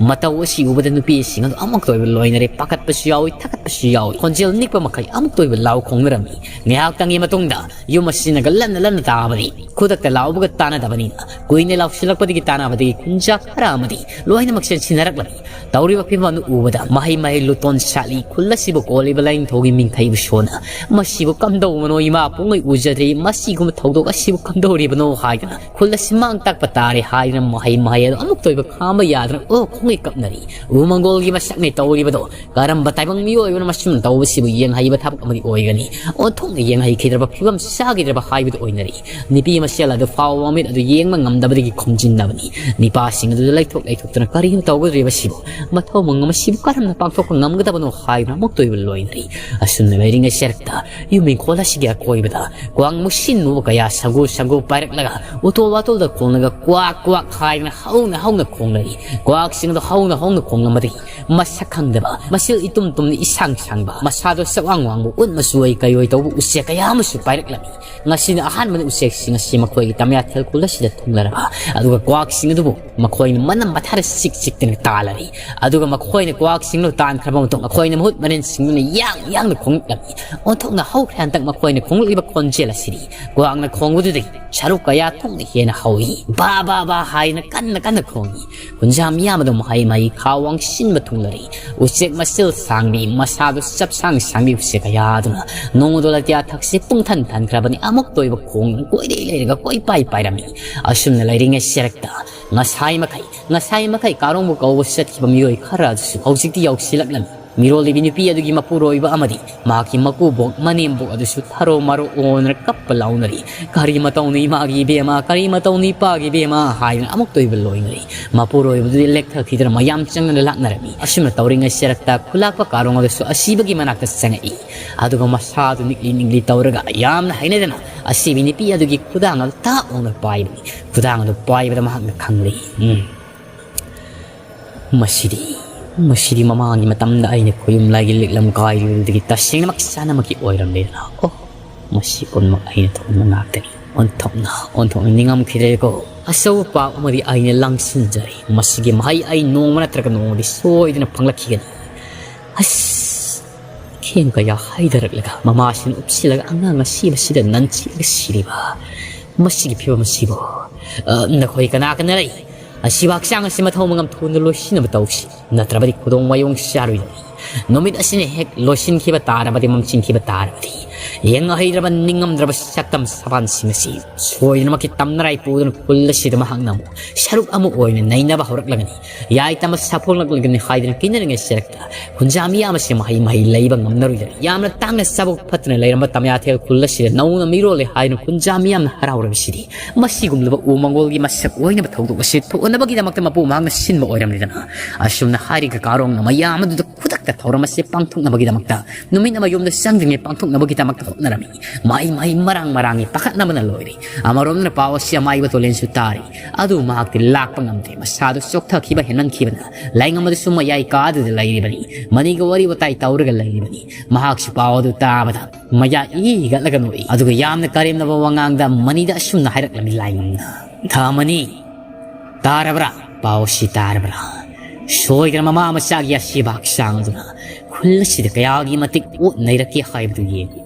ꯃꯇꯧ ꯑꯁꯤ ꯎꯕꯗ ꯅꯨꯄꯤꯁꯤꯡ ꯑꯗꯨ ꯑꯃꯨꯛꯇ ꯑꯣꯏꯕ ꯂꯣꯏꯅꯔꯦ꯫ ꯄꯥꯈꯠꯄꯁꯨ ꯌꯥꯎꯏ, ꯊꯀꯠꯄꯁꯨ ꯌꯥꯎꯏ꯫ ꯈꯣꯟꯖꯦꯜ ꯅꯤꯛꯄ ꯃꯈꯩ ꯑꯃꯨꯛꯇ ꯑꯣꯏꯕ ꯂꯥꯎ ꯈꯣꯡꯅꯔꯝꯃꯤ꯫ ꯉꯥꯏꯍꯥꯛꯇꯪꯒꯤ ꯃꯇꯨꯡꯗ ꯌꯨꯝ ꯑꯁꯤꯅꯒ ꯂꯟꯅ ꯂꯟꯅ ꯇꯥꯕꯅꯤ꯫ ꯈꯨꯗꯛꯇ ꯂꯥꯎꯕꯒ ꯇꯥꯅꯗꯕꯅꯤꯅ ꯀꯨꯏꯅ ꯂꯥꯎꯁꯤꯜꯂꯛꯄꯗꯒꯤ ꯇꯥꯅꯕꯗꯒꯤ ꯈꯨꯟꯖꯥ ꯈꯔ ꯑꯃꯗꯤ ꯂꯣꯏꯅꯃꯛ ꯆꯦꯟꯁꯤꯟꯅꯔꯛꯂꯝꯃꯤ꯫ ꯇꯧꯔꯤꯕ ꯐꯤꯕꯝ ꯑꯗꯨ ꯎꯕꯗ ꯃꯍꯩ ꯃꯍꯩ ꯂꯨꯇꯣꯟ ꯁꯥꯠꯂꯤ꯫ ꯈꯨꯜ ꯑꯁꯤꯕꯨ ꯀꯣꯜꯂꯤꯕ ꯂꯥꯏꯅꯤꯡꯊꯧꯒꯤ ꯃꯤꯡꯈꯩꯕꯨ ꯁꯣꯟꯅ "ꯃꯁꯤꯕꯨ ꯀꯝꯗꯧꯕꯅꯣ? ꯏꯃꯥ ꯄꯣꯛꯉꯩ ꯎꯖꯗ꯭ꯔꯤ꯫ ꯃꯁꯤꯒꯨꯝꯕ ꯊꯧꯗꯣꯛ ꯑꯁꯤꯕꯨ ꯀꯝꯗꯧꯔꯤꯕꯅꯣ?" ꯍꯥꯏꯗꯅ ꯈꯨꯜ ꯑꯁꯤ ꯃꯥꯡ ꯇꯥꯛꯄ ꯇꯥꯔꯦ ꯍꯥꯏꯗꯅ ꯃꯍꯩ ꯃꯍꯩ ꯑꯗꯨ ꯑꯃꯨꯛꯇ ꯑꯣꯏꯕ ꯈꯥꯝꯕ ꯌꯥꯗꯅ ꯑꯣ ꯈꯣꯡꯉꯩ ꯀꯞꯅꯔꯤ꯫ ꯎꯃꯪꯒꯣꯜꯒꯤ ꯃꯁꯛꯅꯦ ꯇꯧꯔꯤꯕꯗꯣ꯫ ꯀꯔꯝꯕ ꯇꯥꯏꯕꯪ ꯃꯤꯑꯣꯏꯕꯅ ꯃꯁꯤꯒꯨꯝꯅ ꯇꯧꯕꯁꯤꯕꯨ ꯌꯦꯡꯍꯩꯕ ꯊꯕꯛ ꯑꯃꯗꯤ ꯑꯣꯏꯒꯅꯤ? ꯑꯣꯟꯊꯣꯛꯅ ꯌꯦꯡꯍꯩꯈꯤꯗ꯭ꯔꯕ ꯐꯤꯕꯝ ꯆꯥꯈꯤꯗ꯭ꯔꯕ ꯍꯥꯏꯕꯗꯨ ꯑꯣꯏꯅꯔꯤ꯫ ꯅꯨꯄꯤ ꯃꯁꯦꯜ ꯑꯗꯨ ꯐꯥꯎꯕ ꯃꯃꯤꯠ ꯑꯗꯨ ꯌꯦꯡꯕ ꯉꯝꯗꯕꯗꯒꯤ ꯈꯨꯝꯖꯤꯟꯅꯕꯅꯤ꯫ ꯅꯤꯄꯥꯁꯤꯡ ꯑꯗꯨꯗ ꯂꯩꯊꯣꯛ ꯂꯩꯊꯣꯛꯇꯨꯅ ꯀꯔꯤꯅꯣ ꯇꯧꯒꯗꯧꯔꯤꯕꯁꯤꯕꯨ? ꯃꯊꯧ ꯃꯉꯝ ꯑꯁꯤꯕꯨ ꯀꯔꯝꯅ ꯄꯥꯡꯊꯣꯛꯄ ꯉꯝꯒꯗꯕꯅꯣ ꯍꯥꯏꯗꯨꯅ ꯑꯃꯨꯛꯇ ꯑꯣꯏꯕ ꯂꯣꯏꯅꯔꯤ꯫ ꯑꯁꯨꯝꯅ ꯂꯩꯔꯤꯉꯩ ꯆꯔꯛꯇ ꯌꯨꯝ ꯏꯪꯈꯣꯜ ꯑꯁꯤꯒꯤ ꯑꯀꯣꯏꯕꯗ ꯀ꯭ꯋꯥꯛ ꯃꯨꯁꯤꯟ ꯃꯨꯕ ꯀꯌꯥ ꯁꯪꯒꯨ ꯁꯪꯒꯨ ꯄꯥꯏꯔꯛꯂꯒ ꯎꯇꯣꯜ ꯋꯥꯇꯣꯜꯗ ꯈꯣꯡꯂꯒ ꯀ꯭ꯋꯥꯛ ꯀ꯭ꯋꯥꯛ ꯍꯥꯏꯗꯅ ꯍꯧꯅ ꯍꯧꯅ ꯈꯣꯡꯂꯛꯏ꯫ ꯀ꯭ꯋꯥꯛꯁꯤꯡ ꯑꯗꯨ ꯍꯧꯅ ꯍꯧꯅ ꯈꯣꯡꯂꯝꯕꯗꯒꯤ ꯃꯁꯛ ꯈꯪꯗꯕ, ꯃꯁꯤꯜ ꯏꯇꯨꯝ ꯇꯨꯝꯅ ꯏꯁꯥꯡ ꯁꯥꯡꯕ, ꯃꯁꯥꯗꯣ ꯆꯋꯥꯡ ꯋꯥꯡꯕ, ꯎꯠ ꯃꯆꯨ ꯑꯣꯏ ꯀꯩ ꯑꯣꯏ ꯇꯧꯕ ꯎꯆꯦꯛ ꯀꯌꯥ ꯑꯃꯁꯨ ꯄꯥꯏꯔꯛꯂꯝꯃꯤ꯫ ꯉꯁꯤꯅ ꯑꯍꯥꯟꯕꯅꯤ ꯎꯆꯦꯛꯁꯤꯡ ꯑꯁꯤ ꯃꯈꯣꯏꯒꯤ ꯇꯃꯌꯥꯊꯦꯜ ꯈꯨꯜ ꯑꯁꯤꯗ ꯊꯨꯡꯂꯔꯕ꯫ ꯑꯗꯨꯒ ꯀ꯭ꯋꯥꯛꯁꯤꯡ ꯑꯗꯨꯕꯨ ꯃꯈꯣꯏꯅ ꯃꯅꯝ ꯃꯊꯥꯔ ꯆꯤꯛ ꯆꯤꯛꯇꯅ ꯇꯥꯜꯂꯔꯤ꯫ ꯑꯗꯨꯒ ꯃꯈꯣꯏꯅ ꯀ꯭ꯋꯥꯛꯁꯤꯡꯗꯨ ꯇꯥꯟꯈ꯭ꯔꯕ ꯃꯇꯨꯡ, ꯃꯈꯣꯏꯅ ꯃꯍꯨꯠ ꯃꯔꯤꯟꯁꯤꯡꯗꯨꯅ ꯌꯥꯡ ꯌꯥꯡꯅ ꯈꯣꯡꯂꯛꯂꯝꯃꯤ꯫ ꯑꯣꯟꯊꯣꯛꯅ ꯍꯧꯈ꯭ꯔꯦ ꯍꯟꯗꯛ ꯃꯈꯣꯏꯅ ꯈꯣꯡꯂꯛꯂꯤꯕ ꯈꯣꯟꯖꯦꯜ ꯑꯁꯤꯗꯤ꯫ ꯀ꯭ꯋꯥꯛꯅ ꯈꯣꯡꯕꯗꯨꯗꯒꯤ ꯁꯔꯨꯛ ꯀꯌꯥ ꯊꯣꯛꯅ ꯍꯦꯟꯅ ꯍꯧꯏ꯫ ꯕꯥ ꯕꯥ ꯕꯥ ꯍꯥꯏꯅ ꯀꯟꯅ ꯀꯟꯅ ꯈꯣꯡꯏ꯫ ꯈꯨꯟꯖꯥ ꯃꯤꯌꯥꯝ ꯑꯗꯨ ꯃꯍꯩ ꯃꯍꯩ ꯈꯥ ꯋꯥꯡꯁꯤꯟꯕ ꯊꯨꯡꯂꯔꯤ꯫ ꯎꯆꯦꯛ ꯃꯁꯤꯜ ꯁꯥꯡꯕꯤ, ꯃꯁꯥꯗꯨ ꯆꯞ ꯁꯥꯡ ꯁꯥꯡꯕꯤ ꯎꯆꯦꯛ ꯀꯌꯥ ꯑꯗꯨꯅ ꯅꯣꯡꯃꯗꯣ ꯂꯇꯤꯌꯥ ꯊꯛꯁꯤ ꯄꯨꯡꯊꯟ ꯊꯟꯈ꯭ꯔꯕꯅꯤ꯫ ꯑꯃꯨꯛꯇ ꯑꯣꯏꯕ ꯈꯣꯡꯅ ꯀꯣꯏꯔꯩ ꯂꯩꯔꯒ ꯀꯣꯏꯄꯥꯏ ꯄꯥꯏꯔꯝꯃꯤ꯫ ꯑꯁꯨꯝꯅ ꯂꯩꯔꯤꯉꯩ ꯁꯦꯔꯛꯇ ꯉꯁꯥꯏ ꯃꯈꯩ, ꯉꯁꯥꯏ ꯃꯈꯩ ꯀꯥꯔꯣꯡꯕꯨ ꯀꯧꯕ ꯆꯠꯈꯤꯕ ꯃꯤꯑꯣꯏ ꯈꯔ ꯑꯗꯨꯁꯨ ꯍꯧꯖꯤꯛꯇꯤ ꯌꯧꯁꯤꯜꯂꯛꯂꯝꯃꯤ꯫ ꯃꯤꯔꯣꯜꯂꯤꯕꯤ ꯅꯨꯄꯤ ꯑꯗꯨꯒꯤ ꯃꯄꯨꯔꯣꯏꯕ ꯑꯃꯗꯤ ꯃꯍꯥꯛꯀꯤ ꯃꯀꯨꯕꯣꯛ ꯃꯅꯦꯝꯕꯣꯛ ꯑꯗꯨꯁꯨ ꯊꯔꯣ ꯃꯔꯣ ꯑꯣꯟꯗꯨꯅ ꯀꯞꯄ ꯂꯥꯎꯅꯔꯤ꯫ "ꯀꯔꯤ ꯃꯇꯧꯅꯤ ꯃꯥꯒꯤ ꯏꯕꯦꯝꯃ, ꯀꯔꯤ ꯃꯇꯧꯅꯤ ꯄꯥꯒꯤ ꯏꯕꯦꯝꯃ?" ꯍꯥꯏꯗꯨꯅ ꯑꯃꯨꯛꯇ ꯑꯣꯏꯕ ꯂꯣꯏꯅꯔꯤ꯫ ꯃꯄꯨꯔꯣꯏꯕꯗꯨꯗꯤ ꯂꯦꯛꯊꯈꯤꯗꯅ ꯃꯌꯥꯝ ꯆꯪꯗꯨꯅ ꯂꯥꯛꯅꯔꯝꯃꯤ꯫ ꯑꯁꯨꯝꯅ ꯇꯧꯔꯤꯉꯩ ꯁꯦꯔꯛꯇ ꯈꯨꯂꯥꯛꯄ ꯀꯥꯔꯣꯡ ꯑꯗꯨꯁꯨ ꯑꯁꯤꯕꯒꯤ ꯃꯅꯥꯛꯇ ꯆꯪꯉꯛꯏ꯫ ꯑꯗꯨꯒ ꯃꯁꯥꯗꯨ ꯅꯤꯛꯂꯤ ꯅꯤꯛꯂꯤ ꯇꯧꯔꯒ ꯌꯥꯝꯅ ꯍꯩꯅꯗꯅ ꯑꯁꯤꯕꯤ ꯅꯨꯄꯤ ꯑꯗꯨꯒꯤ ꯈꯨꯗꯥꯡ ꯑꯗꯨ ꯇꯥꯞ ꯂꯥꯎꯅ ꯄꯥꯏꯕꯅꯤ꯫ ꯈꯨꯗꯥꯡ ꯑꯗꯨ ꯄꯥꯏꯕꯗ ꯃꯍꯥꯛꯅ ꯈꯪꯂꯤ꯫ ꯎꯝ꯫ ꯃꯁꯤꯗꯤ, ꯃꯁꯤꯗꯤ ꯃꯃꯥꯡꯒꯤ ꯃꯇꯝꯗ ꯑꯩꯅ ꯈꯣꯌꯨꯝ ꯂꯥꯏꯒꯤ ꯂꯤꯛꯂꯝ ꯀꯥꯏꯔꯨꯕꯗꯒꯤ ꯇꯁꯦꯡꯅꯃꯛ ꯆꯥꯅꯃꯛꯀꯤ ꯑꯣꯏꯔꯝꯂꯦꯗꯅ꯫ ꯑꯣ, ꯃꯁꯤ ꯄꯨꯝꯅꯃꯛ ꯑꯩꯅ ꯊꯣꯛꯍꯟꯕ ꯉꯥꯛꯇꯅꯤ꯫ ꯑꯣꯟꯊꯣꯛꯅ, ꯑꯣꯟꯊꯣꯛꯅ ꯅꯤꯡꯉꯝꯈꯤꯗ꯭ꯔꯦꯀꯣ꯫ ꯑꯆꯧꯕ ꯄꯥꯞ ꯑꯃꯗꯤ ꯑꯩꯅ ꯂꯪꯁꯤꯟꯖꯔꯦ꯫ ꯃꯁꯤꯒꯤ ꯃꯍꯩ ꯑꯩ ꯅꯣꯡꯃ ꯅꯠꯇ꯭ꯔꯒ ꯅꯣꯡꯃꯗꯤ ꯁꯣꯏꯗꯅ ꯐꯪꯂꯛꯈꯤꯒꯅꯤ꯫ ꯑꯁ! ꯈꯦꯡ ꯀꯌꯥ ꯍꯩꯊꯔꯛꯂꯒ ꯃꯃꯥꯁꯤꯅ ꯎꯞꯁꯤꯜꯂꯒ ꯑꯉꯥꯡ ꯑꯁꯤꯕꯁꯤꯗ ꯅꯟꯁꯤꯜꯂꯒ ꯁꯤꯔꯤꯕ ꯃꯁꯤꯒꯤ ꯐꯤꯕꯝ ꯑꯁꯤꯕꯨ, ꯑ, ꯅꯈꯣꯏ ꯀꯅꯥ ꯀꯅꯥ ꯂꯩ? ꯑꯁꯤꯕ ꯍꯛꯆꯥꯡ ꯑꯁꯤ ꯃꯊꯧ ꯃꯉꯝ ꯊꯨꯅ ꯂꯣꯏꯁꯤꯟꯅꯕ ꯇꯧꯁꯤ, ꯅꯠꯇ꯭ꯔꯕꯗꯤ ꯈꯨꯗꯣꯡ ꯃꯥꯌꯣꯡ ꯆꯥꯔꯣꯏꯗꯕꯅꯤ꯫ ꯅꯨꯃꯤꯠ ꯑꯁꯤꯅ ꯍꯦꯛ ꯂꯣꯏꯁꯤꯟꯈꯤꯕ ꯇꯥꯔꯕꯗꯤ, ꯃꯝꯁꯤꯟꯈꯤꯕ ꯇꯥꯔꯕꯗꯤ, ꯌꯦꯡ ꯍꯩꯗ꯭ꯔꯕ ꯅꯤꯡꯉꯝꯗ꯭ꯔꯕ ꯁꯛꯇꯝ ꯁꯕꯥꯟꯁꯤꯡ ꯑꯁꯤ ꯁꯣꯏꯗꯅꯃꯛꯀꯤ ꯇꯝꯅꯔꯥꯏ ꯄꯨꯗꯨꯅ ꯈꯨꯜ ꯑꯁꯤꯗ ꯃꯍꯥꯛꯅ ꯑꯃꯨꯛ ꯁꯔꯨꯛ ꯑꯃ ꯑꯣꯏꯅ ꯅꯩꯅꯕ ꯍꯧꯔꯛꯂꯒꯅꯤ꯫ ꯌꯥꯏꯇꯝꯕ ꯁꯥꯐꯣꯡꯂꯛꯂꯒꯅꯤ ꯍꯥꯏꯗꯨꯅ ꯀꯤꯅꯔꯤꯉꯩ ꯁꯦꯔꯛꯇ ꯈꯨꯟꯖꯥ ꯃꯤꯌꯥꯝ ꯑꯁꯤ ꯃꯍꯩ ꯃꯍꯩ ꯂꯩꯕ ꯉꯝꯅꯔꯣꯏꯗꯕꯅꯤ꯫ ꯌꯥꯝꯅ ꯇꯥꯡꯅ ꯆꯥꯕ ꯐꯠꯇꯅ ꯂꯩꯔꯝꯕ ꯇꯝꯌꯥꯊꯦꯜ ꯈꯨꯜ ꯑꯁꯤꯗ ꯅꯧꯅ ꯃꯤꯔꯣꯜꯂꯦ ꯍꯥꯏꯗꯨꯅ ꯈꯨꯟꯖꯥ ꯃꯤꯌꯥꯝꯅ ꯍꯔꯥꯎꯔꯕꯁꯤꯗꯤ ꯃꯁꯤꯒꯨꯝꯂꯕ ꯎꯃꯪꯒꯣꯜꯒꯤ ꯃꯁꯛ ꯑꯣꯏꯅꯕ ꯊꯧꯗꯣꯛ ꯑꯁꯤ ꯊꯣꯛꯍꯟꯅꯕꯒꯤꯗꯃꯛꯇ ꯃꯄꯨ ꯃꯍꯥꯛꯅ ꯁꯤꯟꯕ ꯑꯣꯏꯔꯝꯂꯦꯗꯅ꯫ ꯑꯁꯨꯝꯅ ꯍꯥꯏꯔꯤꯒ ꯀꯥꯔꯣꯡꯅ ꯃꯌꯥꯝ ꯑꯗꯨꯗ ꯈꯨꯗꯛꯇ ꯊꯧꯔꯝ ꯑꯁꯤ ꯄꯥꯡꯊꯣꯛꯅꯕꯒꯤꯗꯃꯛꯇ ꯅꯨꯃꯤꯠ ꯑꯃ ꯌꯨꯝꯗ ꯆꯪꯗ꯭ꯔꯤꯉꯩ ꯄꯥꯡꯊꯣꯛꯅꯕꯒꯤꯗꯃꯛꯇ ꯍꯣꯠꯅꯔꯝꯃꯤ꯫ ꯃꯍꯩ ꯃꯍꯩ ꯃꯔꯥꯡ ꯃꯔꯥꯡꯉꯤ ꯄꯥꯈꯠꯅꯕꯅ ꯂꯣꯏꯔꯦ꯫ ꯑꯃꯔꯣꯝꯗꯅ ꯄꯥꯎ ꯑꯁꯤ ꯑꯃꯥꯏꯕ ꯇꯣꯂꯦꯟꯁꯨ ꯇꯥꯔꯤ꯫ ꯑꯗꯨ ꯃꯍꯥꯛꯇꯤ ꯂꯥꯛꯄ ꯉꯝꯗꯦ꯫ ꯃꯁꯥꯗꯨ ꯆꯣꯛꯊꯈꯤꯕ ꯍꯦꯟꯃꯟꯈꯤꯕꯅ ꯂꯥꯏꯉꯝ ꯑꯗꯨꯁꯨ ꯃꯌꯥꯏ ꯀꯥꯗꯨꯗ ꯂꯩꯔꯤꯕꯅꯤ꯫ ꯃꯅꯤꯒ ꯋꯥꯔꯤ ꯋꯥꯇꯥꯏ ꯇꯧꯔꯒ ꯂꯩꯔꯤꯕꯅꯤ꯫ ꯃꯍꯥꯛꯁꯨ ꯄꯥꯎ ꯑꯗꯨ ꯇꯥꯕꯗ ꯃꯌꯥ ꯏ ꯍꯤꯒꯠꯂꯒ ꯅꯣꯛꯏ꯫ ꯑꯗꯨꯒ ꯌꯥꯝꯅ ꯀꯔꯦꯝꯅꯕ ꯋꯥꯉꯥꯡꯗ ꯃꯅꯤꯗ ꯑꯁꯨꯝꯅ ꯍꯥꯏꯔꯛꯂꯝꯃꯤ ꯂꯥꯏꯉꯝꯅ, "ꯊꯥꯃꯅꯤ, ꯇꯥꯔꯕ꯭ꯔꯥ? ꯄꯥꯎ ꯑꯁꯤ ꯇꯥꯔꯕ꯭ꯔꯥ?" ꯁꯣꯏꯗꯅ ꯃꯃꯥ ꯃꯆꯥꯒꯤ ꯑꯁꯤꯕ ꯍꯛꯆꯥꯡ ꯑꯗꯨꯅ ꯈꯨꯜ ꯑꯁꯤꯗ ꯀꯌꯥꯒꯤ ꯃꯇꯤꯛ ꯑꯣꯠ ꯅꯩꯔꯛꯀꯦ ꯍꯥꯏꯕꯗꯨ ꯌꯦꯡꯉꯨ꯫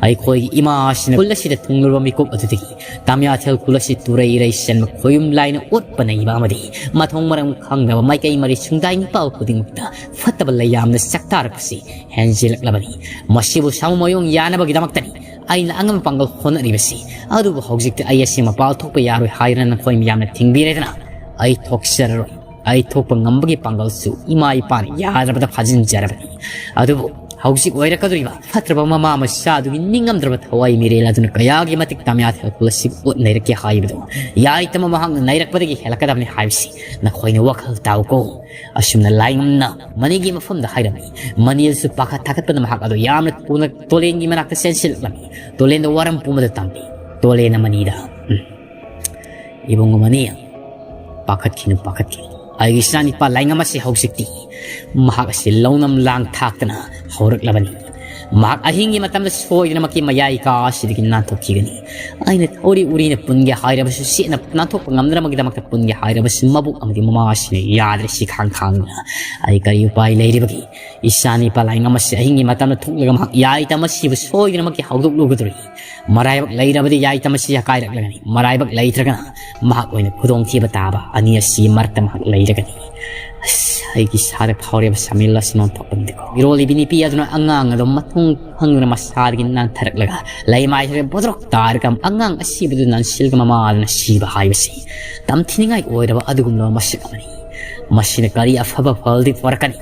ꯑꯩꯈꯣꯏꯒꯤ ꯏꯃꯥ ꯑꯁꯤꯅ ꯈꯨꯜ ꯑꯁꯤꯗ ꯊꯨꯡꯂꯕ ꯃꯤꯀꯨꯞ ꯑꯗꯨꯗꯒꯤ ꯇꯥꯃꯤꯌꯥꯊꯦꯜ ꯈꯨꯜ ꯑꯁꯤ ꯇꯨꯔꯩ ꯏꯔꯩ ꯆꯟꯕ ꯈꯣꯌꯨꯝ ꯂꯥꯏꯅ ꯑꯣꯠꯄ ꯅꯩꯕ ꯑꯃꯗꯤ ꯃꯊꯣꯡ ꯃꯔꯝ ꯈꯪꯗꯕ ꯃꯥꯏꯀꯩ ꯃꯔꯤ ꯁꯨꯡꯗꯥꯏ ꯅꯤꯄꯥꯜ ꯈꯨꯗꯤꯡꯃꯛꯇ ꯐꯠꯇꯕ ꯂꯩꯌꯥꯝꯅ ꯆꯥꯛꯇꯥꯔꯛꯄꯁꯤ ꯍꯦꯟꯖꯤꯜꯂꯛꯂꯕꯅꯤ꯫ ꯃꯁꯤꯕꯨ ꯁꯥꯃꯨ ꯃꯌꯣꯡ ꯌꯥꯅꯕꯒꯤꯗꯃꯛꯇꯅꯤ ꯑꯩꯅ ꯑꯉꯝꯕ ꯄꯥꯡꯒꯜ ꯍꯣꯠꯅꯔꯤꯕꯁꯤ꯫ ꯑꯗꯨꯕꯨ ꯍꯧꯖꯤꯛꯇꯤ ꯑꯩ ꯑꯁꯤ ꯃꯄꯥꯟ ꯊꯣꯛꯄ ꯌꯥꯔꯣꯏ ꯍꯥꯏꯗꯨꯅ ꯅꯈꯣꯏ ꯃꯌꯥꯝꯅ ꯊꯤꯡꯕꯤꯔꯦꯗꯅ ꯑꯩ ꯊꯣꯛꯆꯔꯔꯣꯏ꯫ ꯑꯩ ꯊꯣꯛꯄ ꯉꯝꯕꯒꯤ ꯄꯥꯡꯒꯜꯁꯨ ꯏꯃꯥ ꯏꯄꯥꯅ ꯌꯥꯗ꯭ꯔꯕꯗ ꯐꯥꯖꯤꯟꯖꯔꯕꯅꯤ꯫ ꯑꯗꯨꯕꯨ ꯍꯧꯖꯤꯛ ꯑꯣꯏꯔꯛꯀꯗꯧꯔꯤꯕ ꯐꯠꯇ꯭ꯔꯕ ꯃꯃꯥ ꯃꯆꯥ ꯑꯗꯨꯒꯤ ꯅꯤꯡꯉꯝꯗ꯭ꯔꯕ ꯊꯋꯥꯏ ꯃꯤꯔꯦꯜ ꯑꯗꯨꯅ ꯀꯌꯥꯒꯤ ꯃꯇꯤꯛ ꯇꯥꯃꯤꯌꯥꯊꯦꯜ ꯈꯨꯜ ꯑꯁꯤꯕꯨ ꯑꯣꯠ ꯅꯩꯔꯛꯀꯦ ꯍꯥꯏꯕꯗꯨ ꯌꯥꯏꯇꯃ ꯃꯍꯥꯛꯅ ꯅꯩꯔꯛꯄꯗꯒꯤ ꯍꯦꯜꯂꯛꯀꯗꯕꯅꯤ ꯍꯥꯏꯕꯁꯤ ꯅꯈꯣꯏꯅ ꯋꯥꯈꯜ ꯇꯥꯎꯀꯣ꯫ ꯑꯁꯨꯝꯅ ꯂꯥꯏꯉꯝꯅ ꯃꯅꯤꯒꯤ ꯃꯐꯝꯗ ꯍꯥꯏꯔꯝꯃꯤ꯫ ꯃꯅꯤꯜꯁꯨ ꯄꯥꯈꯠ ꯊꯥꯀꯠꯄꯅ ꯃꯍꯥꯛ ꯑꯗꯨ ꯌꯥꯝꯅ ꯊꯨꯅ ꯇꯣꯂꯦꯟꯒꯤ ꯃꯅꯥꯛꯇ ꯆꯦꯟꯁꯤꯜꯂꯛꯂꯝꯃꯤ꯫ ꯇꯣꯂꯦꯟꯗ ꯋꯥꯔꯝ ꯄꯨꯝꯕꯗ ꯇꯝꯃꯤ꯫ ꯇꯣꯂꯦꯟꯅ ꯃꯅꯤꯗ, "ꯎꯝ, ꯏꯕꯨꯡꯉꯣ ꯃꯅꯤ, ꯄꯥꯈꯠꯈꯤꯅꯨ, ꯄꯥꯈꯠꯈꯤꯅꯨ꯫ ꯑꯩꯒꯤ ꯏꯆꯥꯅꯤꯄꯥ ꯂꯥꯏꯉꯝ ꯑꯁꯤ ꯍꯧꯖꯤꯛꯇꯤ ꯃꯍꯥꯛ ꯑꯁꯤ ꯂꯧꯅꯝ ꯂꯥꯡ ꯊꯥꯛꯇꯅ ꯍꯧꯔꯛꯂꯕꯅꯤ꯫ ꯃꯍꯥꯛ ꯑꯍꯤꯡꯒꯤ ꯃꯇꯝꯗ ꯁꯣꯏꯗꯅꯃꯛꯀꯤ ꯃꯌꯥꯏ ꯀꯥ ꯑꯁꯤꯗꯒꯤ ꯅꯥꯟꯊꯣꯛꯈꯤꯒꯅꯤ꯫ ꯑꯩꯅ ꯊꯧꯔꯤ ꯎꯔꯤꯅ ꯄꯨꯟꯒꯦ ꯍꯥꯏꯔꯕꯁꯨ, ꯁꯦꯠꯅ ꯅꯥꯟꯊꯣꯛꯄ ꯉꯝꯅꯅꯕꯒꯤꯗꯃꯛꯇ ꯄꯨꯟꯒꯦ ꯍꯥꯏꯔꯕꯁꯨ, ꯃꯕꯨꯛ ꯑꯃꯗꯤ ꯃꯃꯥ ꯑꯁꯤꯅ ꯌꯥꯗ꯭ꯔꯦ꯫ ꯁꯤ ꯈꯥꯡ ꯈꯥꯡꯗꯨꯅ ꯑꯩ ꯀꯔꯤ ꯎꯄꯥꯏ ꯂꯩꯔꯤꯕꯒꯦ? ꯏꯆꯥꯅꯤꯄꯥ ꯂꯥꯏꯉꯝ ꯑꯁꯤ ꯑꯍꯤꯡꯒꯤ ꯃꯇꯝꯗ ꯊꯣꯛꯂꯒ ꯃꯍꯥꯛ ꯌꯥꯏꯇꯝ ꯑꯁꯤꯕꯨ ꯁꯣꯏꯗꯅꯃꯛꯀꯤ ꯍꯧꯗꯣꯛꯂꯨꯒꯗꯧꯔꯤ꯫ ꯃꯔꯥꯏꯕꯛ ꯂꯩꯔꯕꯗꯤ ꯌꯥꯏꯇꯝ ꯑꯁꯤ ꯍꯀꯥꯏꯔꯛꯂꯒꯅꯤ, ꯃꯔꯥꯏꯕꯛ ꯂꯩꯇ꯭ꯔꯒꯅ ꯃꯍꯥꯛ ꯑꯣꯏꯅ ꯈꯨꯗꯣꯡꯊꯤꯕ ꯇꯥꯕ ꯑꯅꯤ ꯑꯁꯤꯒꯤ ꯃꯔꯛꯇ ꯃꯍꯥꯛ ꯂꯩꯔꯒꯅꯤ꯫ ꯑꯁ, ꯑꯩꯒꯤ ꯏꯁꯥꯗ ꯐꯥꯎꯔꯤꯕ ꯁꯥꯃꯤꯜ ꯑꯁꯤ ꯅꯥꯟꯊꯣꯛꯄꯅꯤꯀꯣ꯫ ꯃꯤꯔꯣꯜꯂꯤꯕꯤ ꯅꯨꯄꯤ ꯑꯗꯨꯅ ꯑꯉꯥꯡ ꯑꯗꯨ ꯃꯊꯣꯡ ꯈꯪꯗꯨꯅ ꯃꯁꯥꯗꯒꯤ ꯅꯥꯟꯊꯔꯛꯂꯒ ꯂꯩꯃꯥꯏꯁꯤꯗ ꯕꯣꯗ꯭ꯔꯣꯛ ꯇꯥꯔꯒ ꯑꯉꯥꯡ ꯑꯁꯤꯕꯗꯨ ꯅꯥꯟꯁꯤꯜꯒ ꯃꯃꯥꯗꯨꯅ ꯁꯤꯕ ꯍꯥꯏꯕꯁꯤ ꯇꯝꯊꯤꯅꯤꯡꯉꯥꯏ ꯑꯣꯏꯔꯕ ꯑꯗꯨꯒꯨꯝꯂꯕ ꯃꯁꯛ ꯑꯃꯅꯤ꯫ ꯃꯁꯤꯅ ꯀꯔꯤ ꯑꯐꯕ ꯐꯜꯗꯤ ꯄꯨꯔꯛꯀꯅꯤ?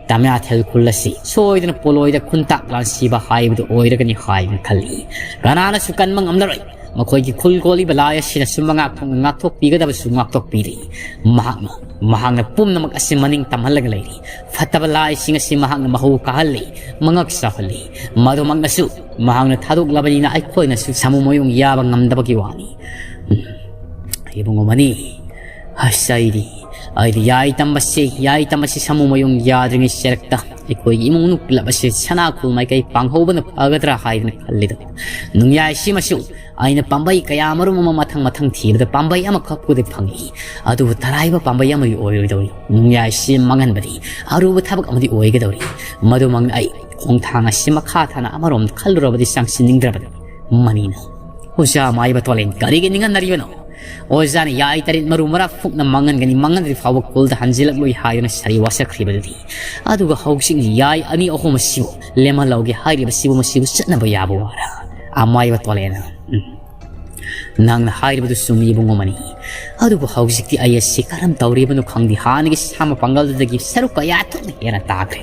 ꯇꯥꯃꯤꯌꯥꯊꯦꯜ ꯈꯨꯜ ꯑꯁꯤ ꯁꯣꯏꯗꯅ ꯄꯣꯂꯣꯏꯗ ꯈꯨꯟꯇꯥꯛ ꯂꯥꯟꯁꯤꯕ ꯍꯥꯏꯕꯗꯨ ꯑꯣꯏꯔꯒꯅꯤ ꯍꯥꯏꯅ ꯈꯜꯂꯤ꯫ ꯀꯅꯥꯅꯁꯨ ꯀꯟꯕ ꯉꯝꯂꯔꯣꯏ꯫ ꯃꯈꯣꯏꯒꯤ ꯈꯨꯜ ꯀꯣꯜꯂꯤꯕ ꯂꯥꯏ ꯑꯁꯤꯅ ꯁꯨꯝꯕ ꯉꯥꯛꯊꯣꯛꯅ ꯉꯥꯛꯊꯣꯛꯄꯤꯒꯗꯕꯁꯨ ꯉꯥꯛꯊꯣꯛꯄꯤꯔꯤ꯫ ꯃꯍꯥꯛꯅ, ꯃꯍꯥꯛꯅ ꯄꯨꯝꯅꯃꯛ ꯑꯁꯤ ꯃꯅꯤꯡ ꯇꯝꯍꯜꯂꯒ ꯂꯩꯔꯤ꯫ ꯐꯠꯇꯕ ꯂꯥꯏꯁꯤꯡ ꯑꯁꯤ ꯃꯍꯥꯛꯅ ꯃꯍꯧ ꯀꯥꯍꯜꯂꯤ, ꯃꯉꯛ ꯆꯥꯎꯍꯜꯂꯤ꯫ ꯃꯗꯨꯃꯛꯅꯁꯨ ꯃꯍꯥꯛꯅ ꯊꯥꯗꯣꯛꯂꯕꯅꯤꯅ ꯑꯩꯈꯣꯏꯅꯁꯨ ꯁꯥꯃꯨ ꯃꯌꯣꯡ ꯌꯥꯕ ꯉꯝꯗꯕꯒꯤ ꯋꯥꯅꯤ꯫ ꯎꯝ, ꯏꯕꯨꯡꯉꯣ ꯃꯅꯤ, ꯑꯁ, ꯑꯩꯗꯤ ꯑꯩꯗꯤ ꯌꯥꯏ ꯇꯝꯕꯁꯤ, ꯌꯥꯏ ꯇꯝꯕꯁꯤ ꯁꯥꯃꯨ ꯃꯌꯨꯡ ꯌꯥꯗ꯭ꯔꯤꯉꯩ ꯆꯦꯔꯛꯇ ꯑꯩꯈꯣꯏꯒꯤ ꯏꯃꯨꯡ ꯃꯅꯨꯡ ꯄꯨꯂꯞ ꯑꯁꯤ ꯁꯅꯥ ꯈꯨꯜ ꯃꯥꯏꯀꯩ ꯄꯥꯡꯍꯧꯕꯅ ꯐꯒꯗ꯭ꯔꯥ ꯍꯥꯏꯗꯅ ꯈꯜꯂꯤꯗ꯫ ꯅꯨꯡꯌꯥꯏꯁꯤꯃꯁꯨ ꯑꯩꯅ ꯄꯥꯝꯕꯩ ꯀꯌꯥ ꯃꯔꯨꯝ ꯑꯃ ꯃꯊꯪ ꯃꯊꯪ ꯊꯤꯕꯗ ꯄꯥꯝꯕꯩ ꯑꯃꯈꯛꯄꯨꯗꯤ ꯐꯪꯉꯤ꯫ ꯑꯗꯨꯕꯨ ꯇꯔꯥꯏꯕ ꯄꯥꯝꯕꯩ ꯑꯃꯗꯤ ꯑꯣꯏꯔꯣꯏꯗꯧꯔꯤ꯫ ꯅꯨꯡꯌꯥꯏꯁꯤ ꯃꯥꯡꯍꯟꯕꯗꯤ ꯑꯔꯨꯕ ꯊꯕꯛ ꯑꯃꯗꯤ ꯑꯣꯏꯒꯗꯧꯔꯤ꯫ ꯃꯗꯨꯃꯛꯅ ꯑꯩ ꯈꯣꯡꯊꯥꯡ ꯑꯁꯤ ꯃꯈꯥ ꯇꯥꯅ ꯑꯃꯔꯣꯝꯗ ꯈꯜꯂꯨꯔꯕꯗꯤ ꯆꯪꯁꯤꯟꯅꯤꯡꯗ꯭ꯔꯕꯅꯤ꯫ ꯃꯅꯤꯅ, "ꯑꯣꯖꯥ ꯃꯥꯏꯕ ꯇꯣꯂꯦꯟ, ꯀꯔꯤꯒꯤ ꯅꯤꯡꯍꯟꯅꯔꯤꯕꯅꯣ? ꯑꯣꯖꯥꯅ ꯌꯥꯏ ꯇꯔꯦꯠ ꯃꯔꯨ ꯃꯔꯥ ꯐꯨꯛꯅ ꯃꯥꯡꯍꯟꯒꯅꯤ, ꯃꯥꯡꯍꯟꯗ꯭ꯔꯤ ꯐꯥꯎꯕ ꯈꯨꯜꯗ ꯍꯟꯖꯤꯜꯂꯛꯂꯣꯏ ꯍꯥꯏꯗꯨꯅ ꯁꯥꯔꯤ ꯋꯥꯁꯛꯈ꯭ꯔꯤꯕꯗꯨꯗꯤ꯫ ꯑꯗꯨꯒ ꯍꯧꯖꯤꯛꯅ ꯌꯥꯏ ꯑꯅꯤ ꯑꯍꯨꯝ ꯑꯁꯤꯕꯨ ꯂꯦꯝꯍꯜꯍꯧꯒꯦ ꯍꯥꯏꯔꯤꯕꯁꯤꯕꯨ, ꯃꯁꯤꯕꯨ ꯆꯠꯅꯕ ꯌꯥꯕ ꯋꯥꯔ?" ꯑꯃꯥꯏꯕ ꯇꯣꯂꯦꯟ, "ꯎꯝ, ꯅꯪꯅ ꯍꯥꯏꯔꯤꯕꯗꯨ ꯆꯨꯝꯃꯤ, ꯏꯕꯨꯡꯉꯣ ꯃꯅꯤ꯫ ꯑꯗꯨꯕꯨ ꯍꯧꯖꯤꯛꯇꯤ ꯑꯩ ꯑꯁꯤ ꯀꯔꯝ ꯇꯧꯔꯤꯕꯅꯣ ꯈꯪꯗꯦ꯫ ꯍꯥꯟꯅꯒꯤ ꯁꯥ ꯃꯄꯥꯡꯒꯜꯗꯨꯗꯒꯤ ꯁꯔꯨꯛ ꯀꯌꯥ ꯊꯣꯛꯅ ꯍꯦꯟꯅ ꯇꯥꯈ꯭ꯔꯦ꯫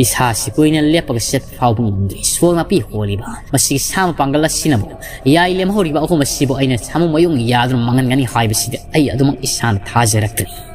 ꯏꯁꯥꯁꯤ ꯀꯨꯏꯅ ꯂꯦꯞꯄꯒ ꯆꯠꯄ ꯐꯥꯎꯕ ꯉꯝꯗ꯭ꯔꯤ꯫ ꯁꯣꯔ ꯃꯄꯤ ꯍꯣꯜꯂꯤꯕ ꯃꯁꯤꯒꯤ ꯁꯥ ꯃꯄꯥꯡꯒꯜ ꯑꯁꯤꯅꯕꯨ ꯌꯥꯏ ꯂꯦꯝꯍꯧꯔꯤꯕ ꯑꯍꯨꯝ ꯑꯁꯤꯕꯨ ꯑꯩꯅ ꯁꯥꯃꯨ ꯃꯌꯨꯡ ꯌꯥꯗꯨꯅ ꯃꯥꯡꯍꯟꯒꯅꯤ ꯍꯥꯏꯕꯁꯤꯗꯤ ꯑꯩ ꯑꯗꯨꯃꯛ ꯏꯁꯥꯅ ꯊꯥꯖꯔꯛꯇ꯭ꯔꯤ꯫